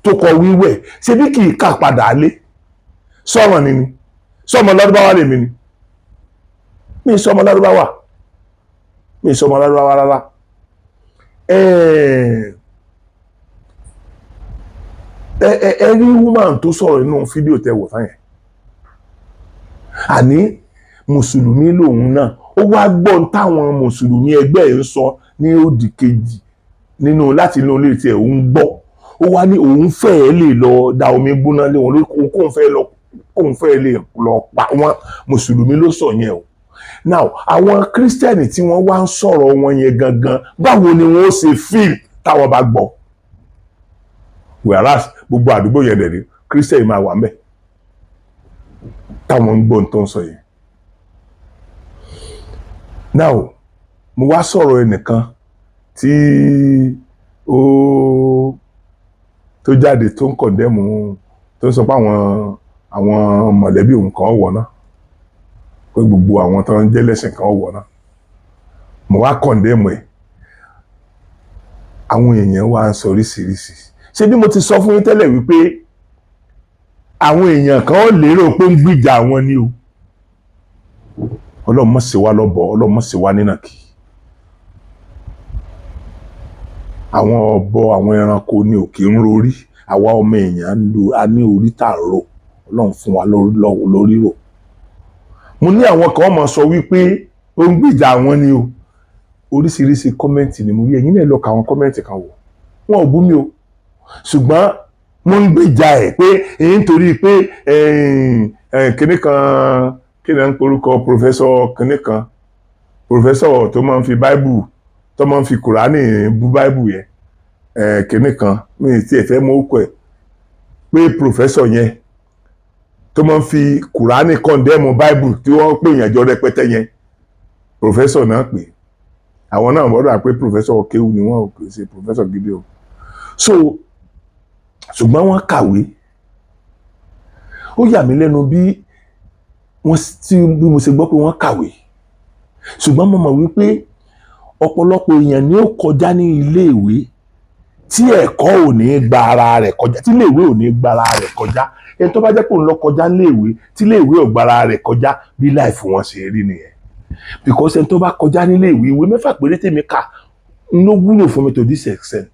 tó kọ wíwẹ̀, ṣé bí kì í kà padà lé sọ̀rọ̀ ni sọmọ Lárúbáwá lèmi ni. Mi sọmọ Lárúbáwá, mi sọmọ Lárúbáwá rárá. Ẹ ẹ ẹ rí woman tó sọ̀rọ̀ nínú fídíò tẹ wò fáyẹn, àní mùsùlùmí lòun náà. Ó wá gbọ́n táwọn mùsùlùmí ẹgbẹ́ ẹ̀ ń sọ ní òdì kejì nínú láti inú ilé tiẹ̀, òun gbọ́. Ó wá ní òun fẹ́ẹ́ lè lọ da omi gbóná lé wọn lórí, kóun fẹ́ẹ́ lè lọ pa wọ́n. Mùsùlùmí ló sọ yẹn o. Now, àwọn kírísítẹ́nì tí wọ́n wá ń sọ̀rọ̀ wọn yẹn gangan, báwo ni wọ́n ó ṣe feel táwọn bá gbọ́? Whereas gbogbo àdúgbò yẹn dẹ̀ ní kírísítẹ́nì máa wà ńbẹ̀ táwọn ń gbọ́ tó ń sọ yẹn. Now, mo wá sọ̀rọ̀ ẹnìkan tí ó tó jáde, tó ń condemn, tó ń sọ pé àwọn mọ̀lẹ́bí òun kan wọ̀ náà, pé gbogbo àwọn tó ń jẹ́ lẹ́sìn kan wọ̀ náà. Mo wá condemn ẹ̀. Àwọn èèyàn wá ń sọ oríṣiríṣi. Ṣé bí mo ti sọ fún yín tẹ́lẹ̀ wípé àwọn èèyàn kan ó lérò pé ń gbìjà àwọn ni o. Ọlọ́run má ṣe wá lọ́bọ̀, Ọlọ́run má ṣe wá nínàkì. Àwọn ọ̀bọ, àwọn ẹranko ni ò kí ń rorí. Àwa ọmọ èèyàn ń lo, a ní orí tà ń ro. Ọlọ́run fún wa lórí rò. Mo ní àwọn kan máa sọ wípé Ó ń gbìjà àwọn ni o. Oríṣiríṣi comment ni mo rí. Ẹ̀yin náà lọ ka àwọn comment kan wò. Wọn ò bú mi o, ṣùgbọ́n wọ́n ń gbìjà ẹ̀ pé nítorí pé kinní kan, kí ni à ń porúkọ professor kinní kan, professor tó máa ń fi Bible, tó máa ń fi Kùránì bú Bible yẹn, kinní kan, mi ì tiẹ̀ fẹ́ mọ orúkọ ẹ̀, pé professor yẹn tó máa ń fi Kùránì condemn Bible tí wọ́n pè yàn jọ rẹpẹtẹ yẹn, professor náà pè àwọn náà wọ́n pé professor kéwù ni wọ́n, ò kì í ṣe professor gidi o. So ṣùgbọ́n wọ́n kàwé. Ó yà mí lẹ́nu bí wọ́n tí bí mo ṣe gbọ́ pé wọ́n kàwé, ṣùgbọ́n mo mọ̀ wípé ọ̀pọ̀lọpọ̀ èèyàn ni ó kọjá ní iléèwé tí ẹ̀kọ́ ò ní gba ara rẹ̀ kọjá, tí iléèwé ò ní gba ara rẹ̀ kọjá. Ẹni tó bá jẹ́ pé òun lọ kọjá iléèwé tí iléèwé ò gba ara rẹ̀ kọjá, bí life wọn ṣe rí nìyẹn, because ẹni tó bá kọjá nílé ìwé, ìwé 6 péré tèmi kà ló wúlò fún mi to this extent.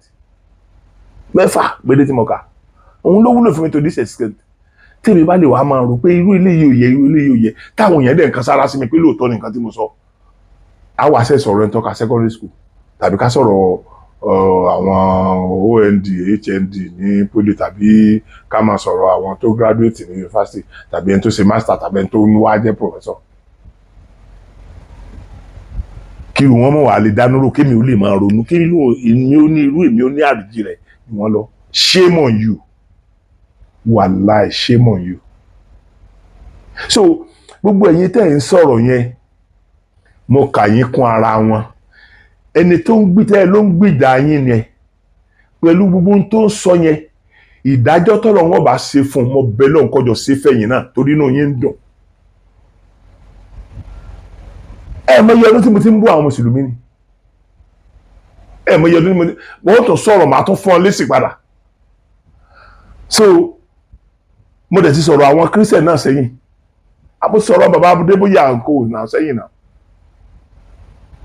6 péré tí mo kà, òun ló wúlò fún mi to this extent. Tèmi bá lè wá máa rò pé irú ilé yìí ò yẹ, irú ilé yìí ò yẹ, táwọn èèyàn dẹ̀ nǹkan sára sí mi pé lóòótọ́ ni nǹkan tí mo sọ, á wá ṣe sọ̀rọ̀ ẹni tó ka secondary school tàbí ká sọ̀rọ̀ àwọn OND, HND ní poly, tàbí ká máa sọ̀rọ̀ àwọn tó graduate ní university, tàbí ẹni tó ṣe master, tàbí ẹni tó ń wá jẹ́ professor, kí irú wọn mọ̀ wá lè dánú rò, kémi ó lè máa ronú, kí irú èmi ó ní, irú èmi ó ní àríjì rẹ̀ ni wọ́n lọ. Shame on you, wàláì, shame on you. So gbogbo ẹ̀yin tẹ́ ẹ̀ ń sọ̀rọ̀ yẹn, mo kà yín kún ara wọn. Ẹni tó ń gbé tẹ́ ló ń gbìjà yín yẹn pẹ̀lú gbogbo ohun tó ń sọ yẹn, ìdájọ́ tọ́lọ̀ wọn bá ṣe fún un, mo bẹ lọ́n kọjọ sí fẹ̀yìn náà, torí inú yín ń dùn. Ẹ mọ iye ọdún tí mo ti ń bú àwọn mùsùlùmí ni. Ẹ mọ iye ọdún tí mo ti wọ́n tún sọ̀rọ̀, màá tún fún ọ lésì padà. So mo dẹ̀ ti sọ̀rọ̀ àwọn Christian náà sẹ́yìn. Àbó sọ̀rọ̀ bàbá Adébóyè àǹkó náà sẹ́yìn náà,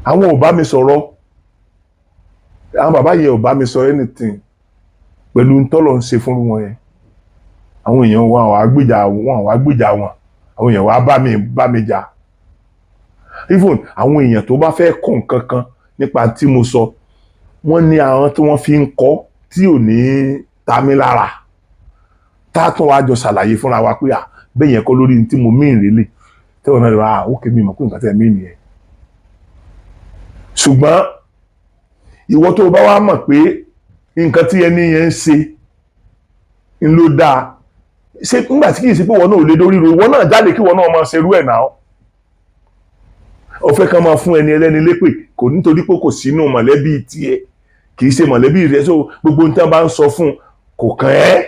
àwọn ò bá mi sọ̀rọ̀. Àwọn bàbá yẹn ò bá mi sọ anything pẹ̀lú ntọ́lọ̀ ń ṣe fún wọn yẹn. Àwọn èèyàn wọn àwọn agbèjà wọn, àwọn agbèjà wọn, àwọn èèyàn wa bá mi jà. Even àwọn èèyàn tó bá fẹ́ kọ́ nǹkan kan nípa tí mo sọ, wọ́n ní àwọn tí wọ́n fi ń kọ́ tí ò ní ta mí lára, tá a tún wá jọ ṣàlàyé fúnra wa pé à bẹ́ẹ̀ yẹn kọ́ lórí tí mo mí ìrẹ́lẹ̀ tí wọ́n náà lè wá ó kémi mọ̀ pé nǹkan tẹ́ mí nìyẹn. Ṣùgbọ́n ìwọ tó bá wá mọ̀ pé nǹkan tí ẹni yẹn ń ṣe ń ló dáa ṣe, nígbà tí kìí ṣe pé ìwọ náà ò lè dórí ro, ìwọ náà jáde kí ìwọ náà máa ṣerú ẹ̀ náà. Ó fẹ́ kán máa fún ẹni ẹlẹ́ni lépè kò nítorí pé kò sínú mọ̀lẹ́bí tiẹ̀, kì í ṣe mọ̀lẹ́bí rẹ̀. So gbogbo nǹkan bá ń sọ fún kò kàn ẹ́.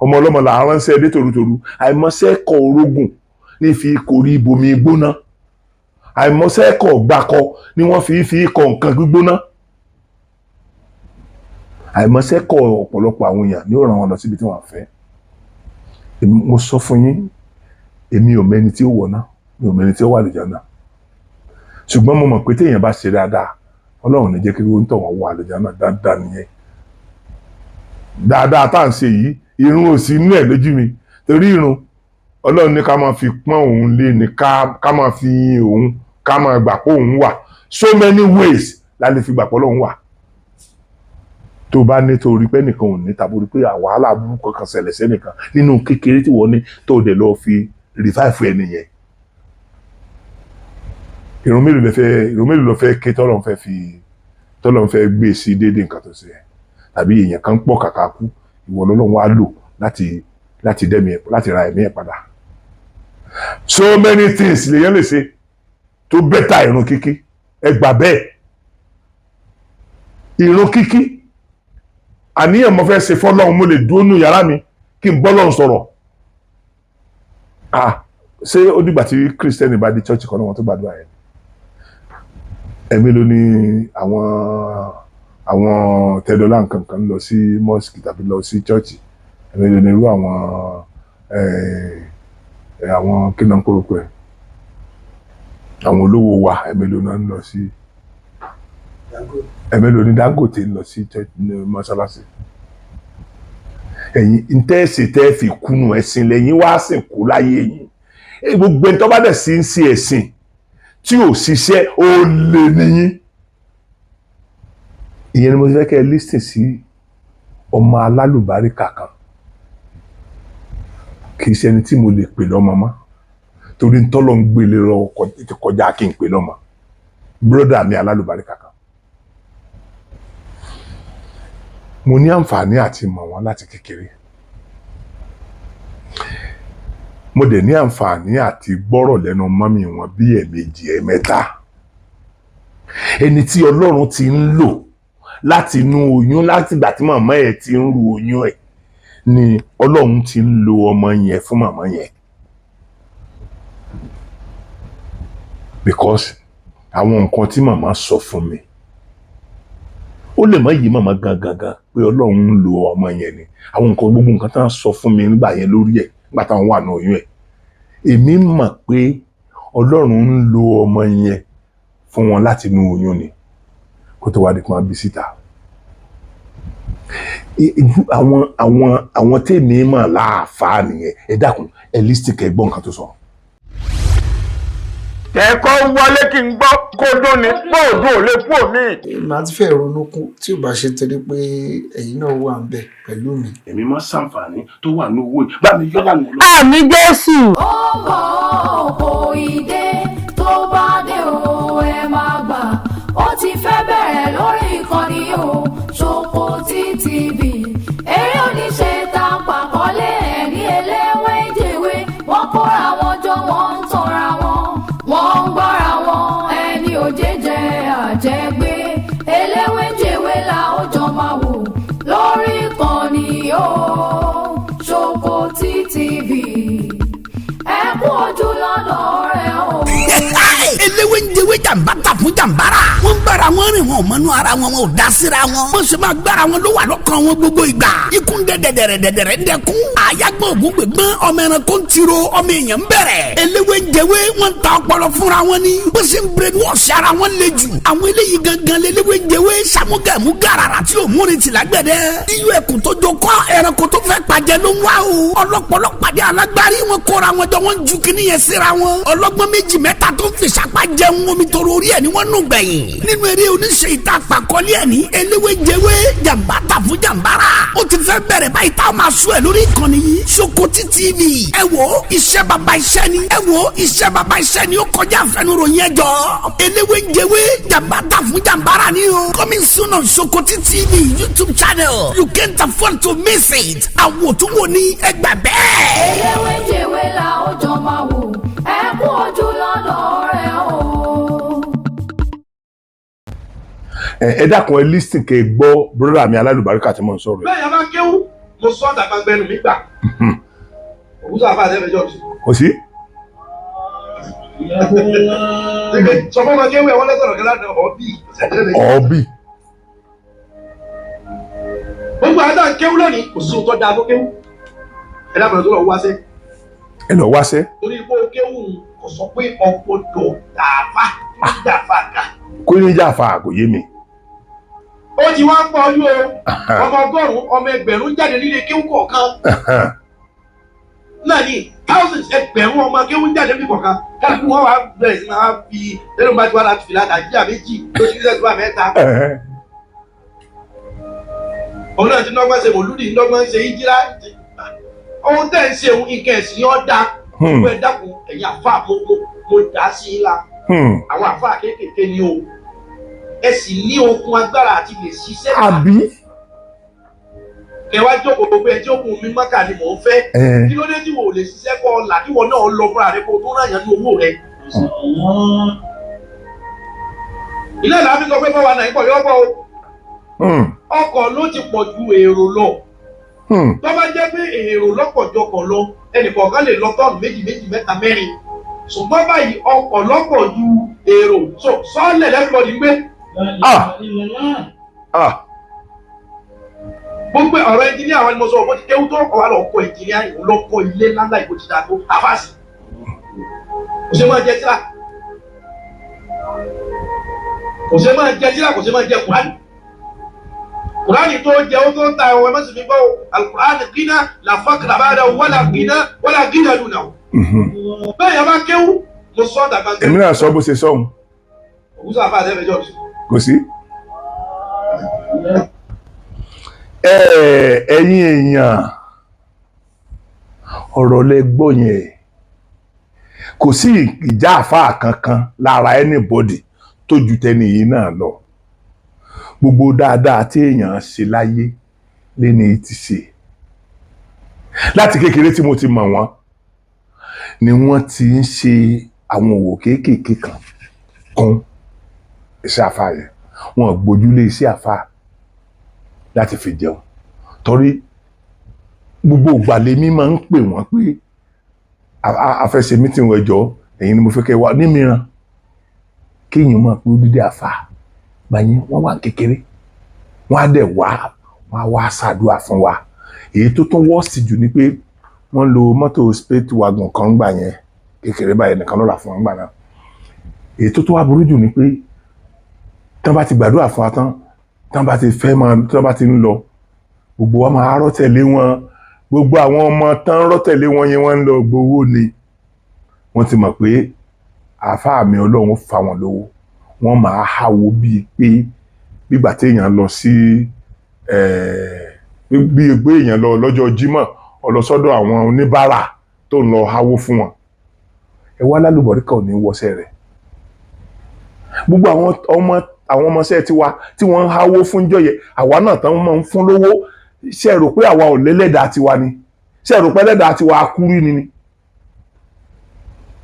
Ọmọ ọlọ́mọ là ń ránṣẹ́ dé tòrutòru. Àìmọ̀ṣẹ́ kọ orógùn ní fi kórí ibomi gbóná, àìmọ̀ṣẹ́ kọ gbàkọ ni wọ́n fi kọ nǹkan gbígbóná. Àìmọ̀ṣẹ́ kọ ọ̀pọ̀lọpọ̀ àwọn èèyàn ní ó ràn wọn lọ síbi tí wọ́n fẹ́. Mo sọ fún yín, èmi ò mẹ́ni tí ó wọ̀ náà, mi ò mẹ́ni tí ó wà lójà náà, ṣùgbọ́n mo mọ̀ pé téèyàn bá ṣe dáadáa, Ọlọ́run ní jẹ́ kí wọ́n tọ̀ wọ́n wọ àlùjá náà. Dáadáa nìyẹn. Dáadáa tá à ń ṣe yìí, irun ò sí inú ẹ̀ lójú mi, torí irun, Ọlọ́run ní ká máa fi pọ́n òun lé ní, ká máa fi yin òun, ká máa gbà pé òun wà. So many ways la lè fi gbà pé Ọlọ́run wà. Tó bá ní torí pé nìkan ò ní, tàbí pé wàhálà burúkú kan ṣẹlẹ̀ sẹ́nìkan nínú kékeré tí wọ́n ní, tó dẹ̀ lọ́ọ́ fi revive ẹni yẹn, irun mélòó lè fẹ́, irun mélòó lọ fẹ́ ké tọ́lọ́run fẹ́ fi, tọ́lọ́run fẹ́ gbé sí déédéé nǹkan tó ṣe yẹn? Tàbí èèyàn kan pọ̀ kàkà kú, ìwọ lọ́lọ́run wá lò láti dẹ́mi ẹ̀, láti ra ẹ̀mí ẹ̀ padà. So many things lèèyàn lè ṣe tó better irun kíkí. Ẹ gbà bẹ́ẹ̀. Irun kíkí, àníyàn mo fẹ́ ṣe fọ́lọ́run, mo lè dúró nù yàrá mi kí n bọ́lọ́run sọ̀rọ̀. Ah, ṣé ó dìgbà tí Christian bá dé church kan náà wọn tó gbàdúrà yẹn? Ẹ̀mí ló ní àwọn tẹ́dọ́là nǹkan kan lọ sí mosque tàbí lọ sí church. Ẹ̀mí ló ní irú àwọn àwọn kí náà ń kórópọ̀ ẹ̀, àwọn olówó wa, ẹ̀mí ló náà ń lọ sí, ẹ̀mí ló ní Dangote ń lọ sí church ní mọ́ṣáláṣí. Ẹ̀yin ntẹ́ẹ̀sì tẹ́ fi kúnnù ẹ̀sìn lẹ́yìn wá sìn kú láyé yín. Gbogbo ẹni tó bá dẹ̀ sí ń ṣe ẹ̀sìn Tí ò ṣiṣẹ́, ó lè níyín. Ìyẹn ni mo fẹ́ kẹ́ ẹ listen sí ọmọ alálùbáríkà kan. Kì í ṣe ẹni tí mo lè pè lọ́mọ mọ́, torí ntọ́lọ́ ń gbélé lọ ti kọjá kí n pè lọ́mọ. Brother mi alálùbáríkà kan, mo ní àǹfààní àti mọ̀ wọ́n láti kékeré. Mo dẹ̀ ní àǹfààní àti gbọ́rọ̀ lẹ́nu mummy wọn bí ẹ̀ẹ̀mejì, ẹ̀ẹ̀mẹ́ta. Ẹni tí Ọlọ́run ti ń lò láti inú oyún, láti ìgbà tí màmá ẹ̀ ti ń ru oyún ẹ̀ ni Ọlọ́run ti ń lo ọmọ yẹn fún màmá yẹn, because àwọn nǹkan tí màmá sọ fún mi, ó lè má yí màmá gangan gan pé Ọlọ́run ń lo ọmọ yẹn ni. Àwọn nǹkan, gbogbo nǹkan tí wọ́n sọ fún mi nígbà yẹn lórí ẹ̀, nígbà táwọn wà ní oyún ẹ̀, èmi mọ̀ pé Ọlọ́run ń lo ọmọ yẹn fún wọn láti inú oyún ni, kó tó wá di pọn bí síta. Àwọn tèmi mọ̀ láàfáà nìyẹn. Ẹ dákun, ẹ listen kẹ́ gbọ́ nǹkan tó sọ. Ẹ̀kọ́ wọlé kí n gbọ́ kó dún ni bóòdù ò lè kú òmí. Màá ti fẹ́ ronú kú tí ò bá ṣe torí pé ẹ̀yin náà wà ń bẹ̀ pẹ̀lú mi. Èmi máa ṣàǹfààní tó wà ní owó yìí, bá mi yọ́ lànà lọ. Àmì Jésù. Ó ń bọ̀, kò ì dé. Tó bá dé o, ẹ máa gbà. Ó ti fẹ́ bẹ̀rẹ̀ lórí ìkànnì o, Ṣòkòtì TV. Eré oníṣe ta pàkọ́lé ẹ̀ ní eléwéjèwé. Wọ́n kóra wọn jọ, wọ́n ń tanra wọn, wọ́n ń gbọ́ra wọn. Ẹni òjèjẹ àjẹgbé, eléwéjèwé la ó jọ máa wò lórí ìkànnì o, Ṣòkòtì TV. Ẹ kú ojú lọ́nà rẹ̀ o. Eléwé ń jẹwé, jàǹbá tà fún jàǹbára. Wọ́n ń bára wọn rìn, wọn ò mọnú ara wọn, wọn ò dá síra wọn. Wọ́n sì máa gbára wọn ló wà lọ́kàn wọn gbogbo ìgbà. Ikú ń dẹ dẹ̀dẹ̀rẹ̀, dẹ̀dẹ̀rẹ̀ ń dẹkún. Àyágbọ́n ògún gbẹ̀gbọ́n, ọmọ ẹranko ń tiro, ọmọ èèyàn ń bẹ̀rẹ̀. Eléwé ń jẹwé, wọ́n ń ta ọpọlọ fúnra wọn ni. Bó ṣe ń brain wash ara wọn le jù. Àwọn eléyìí gangan léléwé ń jẹwé, sàmúgàmú gàràrà tí ò múrin tìlágbẹ̀dẹ. Iyú ẹkùn tó jọ kọ́, ẹranko tó fẹ́ pàjẹ́ ló ń wá o. Ọlọ́pọlọ pàdé alágbárí, wọn kóra wọn jọ, wọn ju kíní yẹn síra wọn. Ọlọ́gbọ́n méjì mẹ́ta tó ń fi sapá jẹun, omi toro orí ẹ̀ ni wọ́n nù gbẹ̀yìn. Nínú eré oníṣe ìta àpàkọ́lé ẹ̀ ní eléwéjewé, jàǹbá tà fún jàǹbára. Ó ti fẹ́ bẹ̀rẹ̀ báyìí táwọn máa sún ẹ̀ lórí ìkànnì yìí, Ṣòkòtì TV. Ẹ wo iṣẹ́ bàbá iṣẹ́ ni, ẹ wo iṣẹ́ bàbá iṣẹ́ ni, ó kọjá àfẹnuròyìn. Ẹjọ́ eléwéjewé, jàǹbá tà fún jàǹbára ni o. Coming soon on Ṣòkòtì TV YouTube channel, you can't afford to miss it. Àwòtúnwò ní ẹgbà bẹ́ẹ̀. Eléwéjèwé la ó jọ máa wò. Ẹ kú ojú lọ́nà rẹ̀ o. Ẹ dákun, ẹ listen kẹ́ gbọ́ brother mi alálùbáríkà tí mo ń sọ̀rọ̀ yìí. Bẹ́ẹ̀ yẹn bá kéwú, mo sọ ọ́ dàgbà gbẹnu mi gbà òkúta àfa àti ẹ̀fẹ̀jọ́ mi. Kò sí. Sọ fún ọmọ kéwú ẹ̀ wọ́n lẹ́sọ̀rọ̀ kí ládùn ọ̀ bí. Ọ̀ọ́bì. Gbogbo àdá kéwú lónìí, kò sí ohun tó dáa tó kéwú. Ẹ dábàá tó lọ wáṣẹ́. Ẹ lọ wáṣẹ́. Torí pé ó kéwú kò sọ pé ọgbọ́dọ̀ dàáfà dàáfà ká. Kó ní jàfa, kò yé mi. Ó ti wá ń pọ̀ ojú o, ọmọ 100, ọmọ 1000 jáde nílé kéwú kọ̀ọ̀kan náà ní thousands, ẹgbẹ̀rún ọmọ kéwú jáde níbi kọ̀ọ̀kan. Kálukú wọn wá bẹ̀rẹ̀ sí máa fi lẹ́nu bá ti wá láti fìlà nàìjíríà méjì lóṣù tí wọ́n mẹ́ta. Òun náà ti nọ́gbọ́n ṣe mòlúdì, nọ́gbọ́n ṣe ìjírá. Ohun tẹ́ ń ṣe òun, nǹkan ẹ̀sìn yóò dá. Gbogbo ẹ̀ dákun, ẹ̀yin àfa, mo dá sí i la. Àwọn àfa kéékèèké ni o, ẹ sì ní okun agbára àti lè ṣiṣẹ́. Àbí. Kẹ wá jókòó, gbogbo ẹ tí ó kún mi mọ́kà ni mò ń fẹ́. Kí ló dé tí wò ó lè ṣiṣẹ́ kọ́ ọ là, kí wọ́n náà lọ fúnra rẹ, kó o tó ràn yàn ní owó rẹ? Ilé ìlànà fi sọ pé báwa náà ń pọ̀ yọ́ bọ́ o. Ọkọ̀ ló ti pọ̀ ju èrò lọ. Tó bá jẹ́ pé èrò lọ́pọ̀ jọkọ̀ lọ, ẹnìkọ̀ọ̀kan lè lọ tọ́ọ̀nù méjì méjì, mẹ́ta, mẹ́rin. Ṣùgbọ́n báyìí, ọkọ̀ lọ́pọ̀ ju èrò, so sọ́ọ̀lẹ̀ everybody gbé. Ah ah. Gbogbo ọ̀rọ̀ ẹnjìníà wa ni mo sọ, ọ̀pọ̀ ti kéwú tó ọkọ̀ wa lọ kọ́ ẹnjìníà, ìwọ lọ kọ́ ilé ńláńlá, ìbò ti dáa tó àfàsì. Kò ṣe máa jẹ tíra, kò ṣe máa jẹ tíra, kò ṣe máa jẹ kùránì. Kùránì tó jẹ ó tó ń ta ẹ̀wọ̀n, ẹ̀mọ́sì mi gbọ́ o. Alukùránì gínà làfàkàrà bá dà wàlà gínà wàlà gínà lùnà o. Bẹ́ẹ̀ yẹn bá kéwú. Mo sọ dàgbà. Èmi náà sọ bó ṣe sọ̀hún. Òkú sáfà àtẹ́fẹ́jọ́ mi. Kò sí. Ẹ̀yin èèyàn, ọ̀rọ̀ lẹ gbọ́ yẹn. Kò sí ìjà àfáà kankan lára anybody tó ju tẹni yìí náà lọ. Gbogbo dáadáa tí èèyàn ṣe láyé lẹ́ni ti ṣe. Láti kékeré tí mo ti mọ̀ wọ́n ni wọ́n ti ń ṣe àwọn òwò kéékèèké kan kún iṣẹ́ àfáà yẹn. Wọn gbójúlé iṣẹ́ àfáà láti fi jẹun, torí gbogbo ìgbà lèmi máa ń pè wọ́n pé a fẹ́ ṣe meeting, ẹjọ́ ẹ̀yin ni mo fẹ́ kẹ́ wá ní mìíràn, kéèyàn máa pé odidi àfáà gbàyẹn. Wọ́n wà kékeré, wọ́n á dẹ̀ wá, wọ́n á wá ṣàdúrà fún wa. Èyí tó tún wọ́ọ̀sì jù ni pé wọ́n lo mọ́tò spate wagon kan gbà yẹn, kékeré báyìí nìkan ló rà fún wọn gbà náà. Èyí tó tún wá burú jù ni pé tán bá ti gbàdúrà fún wa tán, tán bá ti fẹ́ máa, tán bá ti ń lọ, gbogbo wa máa rọ́ tẹ̀lé wọn. Gbogbo àwọn ọmọ tán rọ́ tẹ̀lé wọn yẹn, wọ́n ń lọ gbowó ni. Wọ́n ti mọ̀ pé àáfàá mi Ọlọ́run fa wọn lówó. Wọ́n máa háwo bíi pé bígbà téèyàn lọ sí, bíi pé èèyàn lọ lọ́jọ́ Jímọ̀, ó lọ sọ́dọ̀ àwọn oníbàárà tó ń lọ háwó fún wọn. Ẹ wá lálùbọ̀ríkà ò ní wọṣẹ́ rẹ̀. Gbogbo àwọn ọmọ, àwọn ọmọọṣẹ́ tiwa tí wọ́n ń háwó fún jọyẹ, àwa náà tán máa ń fún lówó. Ṣe rò pé àwa ò lẹ́lẹ́dàá tiwa ni? Ṣe rò pé ẹlẹ́dàá tiwa akúrí ni?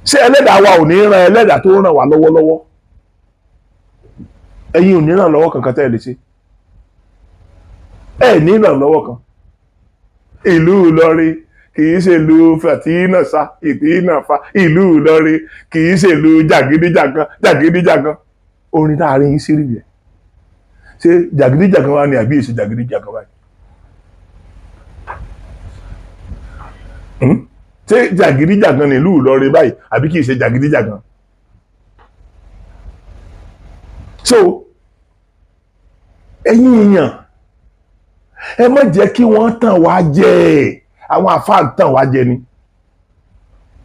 Ṣé ẹlẹ́dàá wa ò ní ran ẹlẹ́dàá tó ràn wá lọ́wọ́lọ́wọ́? Ẹ̀yin ò ní ràn lọ́wọ́ kankan tẹ́ ẹ lè ṣe. Ẹ ní ràn lọ́wọ́ kan. Ìlú Ìlọrin kì í ṣe ìlú fàtínà sa ìtínà fa. Ìlú Ìlọrin kì í ṣe ìlú jàgídíjàgan jàgídíjàgan. Orin tá a rí yín sí rí yẹn, ṣé jàgídíjàgan wa ni àbí èsì jàgídíjàgan báyìí? Ṣé jàgídíjàgan ní ìlú Ìlọrin báyìí àbí kì í ṣe jàgídíjàgan? So ẹ̀yin èèyàn, ẹ má jẹ́ kí wọ́n tàn wá jẹ. Àwọn àfáà ń tàn wá jẹ ni.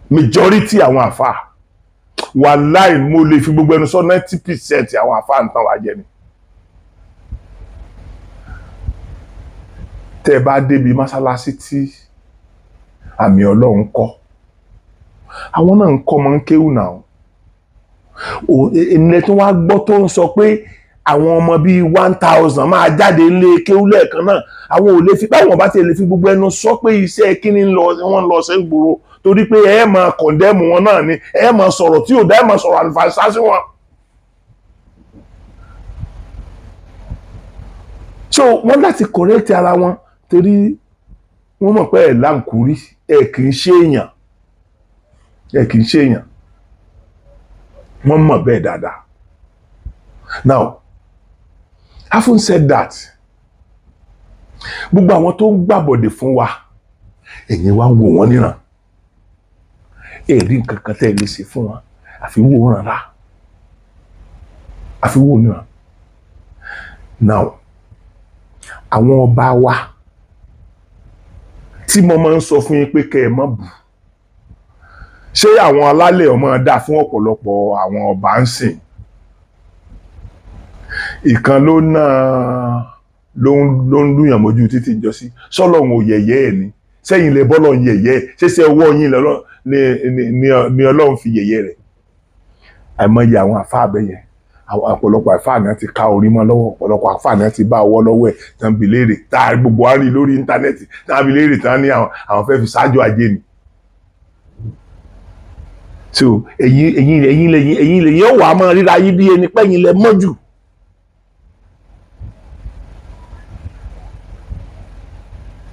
Majority àwọn àfáà, wàláì, mo lè fi gbogbo ẹnu sọ, 90% àwọn àfáà ń tàn wá jẹ ni. Tẹ́ ẹ bá débi mọ́sálásí tí àmì Ọlọ́run kọ́, àwọn náà ń kọ́ ọmọ ń kéwù náà. Ilẹ̀ tí wọ́n á gbọ́ tó ń sọ pé àwọn ọmọ bíi 1,000 máa jáde nílé kéwú lẹ́ẹ̀kan náà, àwọn ò lè fi báwọn bá ti lè fi gbogbo ẹnu sọ pé iṣẹ́ kíní lọ wọ́n lọ sí gbòòrò, torí pé ẹ máa condemn wọn náà ni, ẹ máa sọ̀rọ̀ tí ò dá, ẹ máa sọ̀rọ̀ àlùfàṣà sí wọn. So wọ́n láti correct ara wọn, torí wọ́n mọ̀ pé ẹ̀ láǹkúrí, ẹ̀ kì í ṣe èèyàn, ẹ̀ kì í ṣe èèyàn. Wọ́n mọ̀ bẹ́ẹ̀ dáadáa. Now, having said that, gbogbo àwọn tó ń gbàbọ̀dè fún wa, ẹ̀yin wá ń wò wọ́n níran, èrí nǹkan kan tẹ́ ẹ lè ṣe fún wọn àfi wò wọ́n rárá, àfi wò níran. Now, àwọn ọba wa tí mo máa ń sọ fún yín pé kẹ́ ẹ má bù, ṣé àwọn alálẹ̀ ọmọ dá fún ọ̀pọ̀lọpọ̀ àwọn ọba ń sìn? Ìkan ló náà ló ń lùyàn mójú títí jọ sí sọlọ́run ò yẹ̀yẹ́ ẹ̀ ni. Sẹ́yìn lẹ bọ́lọ̀ ń yẹ̀yẹ́ ẹ̀, ṣẹṣẹ ọwọ́ yín ni Ọlọ́run fi yẹ̀yẹ́ rẹ̀. Àìmọye àwọn àfáà bẹ́yẹn, àwọn ọ̀pọ̀lọpọ̀ àfáà náà ti ká orí mọ́ lọ́wọ́, ọ̀pọ̀lọpọ̀ àfáà náà ti bá ọwọ́ lọ́wọ́ ẹ̀ tán bi léèrè tá a gbogbo wa rí lórí íńtánẹ́ẹ̀tì, tán bi léèrè tán ní àwọn fẹ́ fi ṣáájú ajé ni. So ẹ̀yin lẹ́yìn ó wà á máa ríra yín bí ẹni pẹ́yìn lẹ mọ́ jù.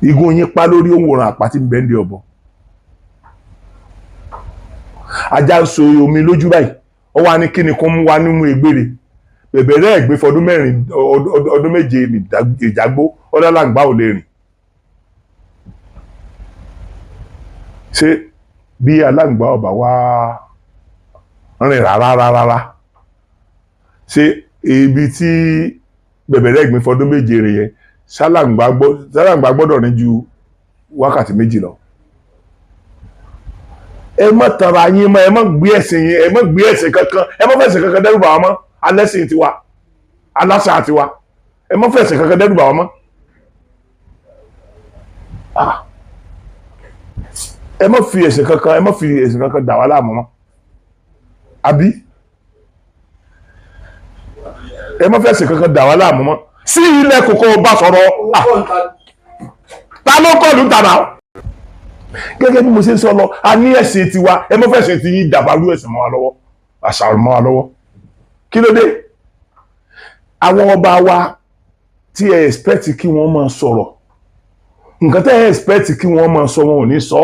Igun yín pa lórí òǹwòrán àpáti bẹ́ńdì ọ̀bọ. Ajá ń so omi lójú báyìí, ó wá ní kíni kó mú wa nínú egbére bẹ̀bẹ̀ rẹ̀ gbé fọdún 4, ọdún 7 ìjágbó ọlọ́làǹgbá ò lè rìn. Ṣé bí aláǹgbá ọba wá rìn rárá rárá, ṣé ibi tí bẹ̀bẹ̀ rẹ̀ gbé fọdún 7 rìn yẹn, ṣálàǹgbá gbọ́dọ̀ rìn ju wákàtí 2 lọ? Ẹ má tanra yín mọ́. Ẹ má gbé ẹ̀sìn yín, ẹ má gbé ẹ̀sìn kankan, ẹ má fẹ̀sìn kankan dẹ́rù bà wá mọ́. Alẹ́sìn tiwa, aláṣà tiwa, ẹ má fẹ̀sìn kankan dẹ́rù bà wá mọ́. Ah. Ẹ má fi ẹ̀sìn kankan, ẹ má fi ẹ̀sìn kankan dà wá láàmú mọ́, àbí ẹ má fẹ̀sìn kankan dà wá láàmú mọ́. Sí ilẹ̀ kòkó bá sọ̀rọ̀. Ah, ta ló kọ́ ló ń tà náà? Gẹ́gẹ́ bí mo ṣe ń sọ lọ, a ní ẹ̀sìn tiwa. Ẹ má fẹ̀sìn tí yín dàbàrú ẹ̀sìn mọ́ wa lọ́wọ́, àṣà mọ́ wa lọ́wọ́. Kí ló dé? Àwọn ọba wa tí ẹ expect kí wọ́n máa sọ̀rọ̀, nǹkan tẹ́ ẹ expect kí wọ́n máa sọ, wọn ò ní sọ.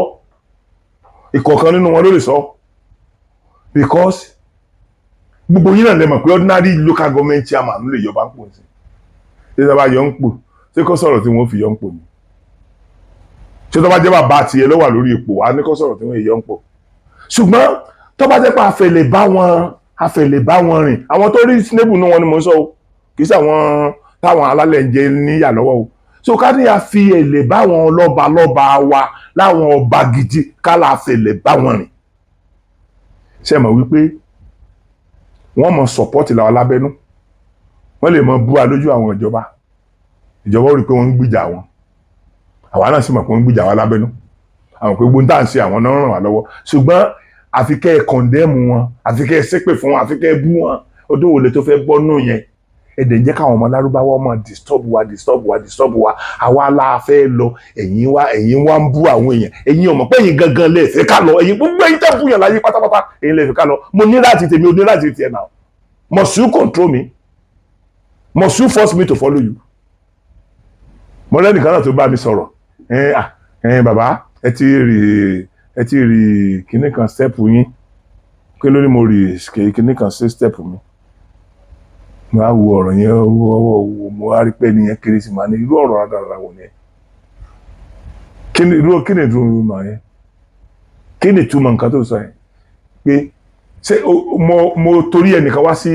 Ìkọ̀ọ̀kan nínú wọn ló lè sọ, because gbogbo yín náà lè mọ̀ pé ordinary local government chairman ló lè yọba ń pò sí. Ṣé tó bá yọ ń pò, ṣé kó sọ̀rọ̀ tí wọ́n fi yọ ń pò ni? Ṣé tó bá jẹ́ bàbá tiẹ̀ ló wà lórí ipò wa ní kó sọ̀rọ̀ tí wọ́n yọ ń pò? Ṣùgbọ́n tó bá jẹ́ pé àfẹ̀lẹ̀ bá wọn rìn, àwọn tó rí reasonable nínú wọn ni mò ń sọ o, kì í ṣe àwọn táwọn alálẹ̀ ń jẹ níyà lọ́wọ́ o. So ká ní a fi èlè bá wọn lọ́ba lọ́ba wa, láwọn ọba gidi, ká la fèlè bá wọn rìn, ṣe mọ̀ wípé wọ́n mọ̀ support làwọn lábẹ́nú, wọ́n lè mọ bú wa lójú àwọn ìjọba. Ìjọba ó rí i pé wọ́n ń gbìjà wọn, àwa náà sì mọ̀ pé wọ́n ń gbìjà wa lábẹ́nú, àwọn pé gbóńtà ń ṣe àwọn náà ràn wá lọ́wọ́. Ṣùgbọ́n àfi kẹ́ ẹ condemn wọn, àfi kẹ́ ẹ ṣépè fún wọn, àfi kẹ́ ẹ bú wọn. Ọdún wo lè tó fẹ́ bọ́ nù yẹn? Ẹ̀dẹ̀ ń jẹ́ káwọn ọmọ lárúbáwá ọmọ disturb wa, disturb wa, disturb wa. Àwa la fẹ́ lọ, ẹ̀yin wa ń bú àwọn èèyàn. Ẹ̀yin ọmọ pé ẹ̀yin gangan lè fẹ́ ká lọ. Ẹ̀yin, gbogbo ẹ̀yin tẹ́ bú yàn láyé pátápátá, ẹ̀yin lè fẹ́ ká lọ. Mo ní láti tèmi, o ní láti tiẹ̀ náà. Must you control me? Must you force me to follow you? Mo lẹ́nìkan náà tó bá mi sọ̀rọ̀. Ẹ à ẹ bàbá, ẹ ti rí kinní kan step yín pé lóní. Mo rí kinní kan sí step mi, mo á wo ọ̀rọ̀ yẹn wọ́wọ́ wo, mo á rí pé nìyẹn kéré sí màá ní irú ọ̀rọ̀ rádaràda wò ni? Kí ni irú, kí ni ìtumọ̀ yẹn? Kí ni ìtumọ̀ nǹkan tó sọ yẹn? Pé ṣé mo torí ẹnìkan wá sí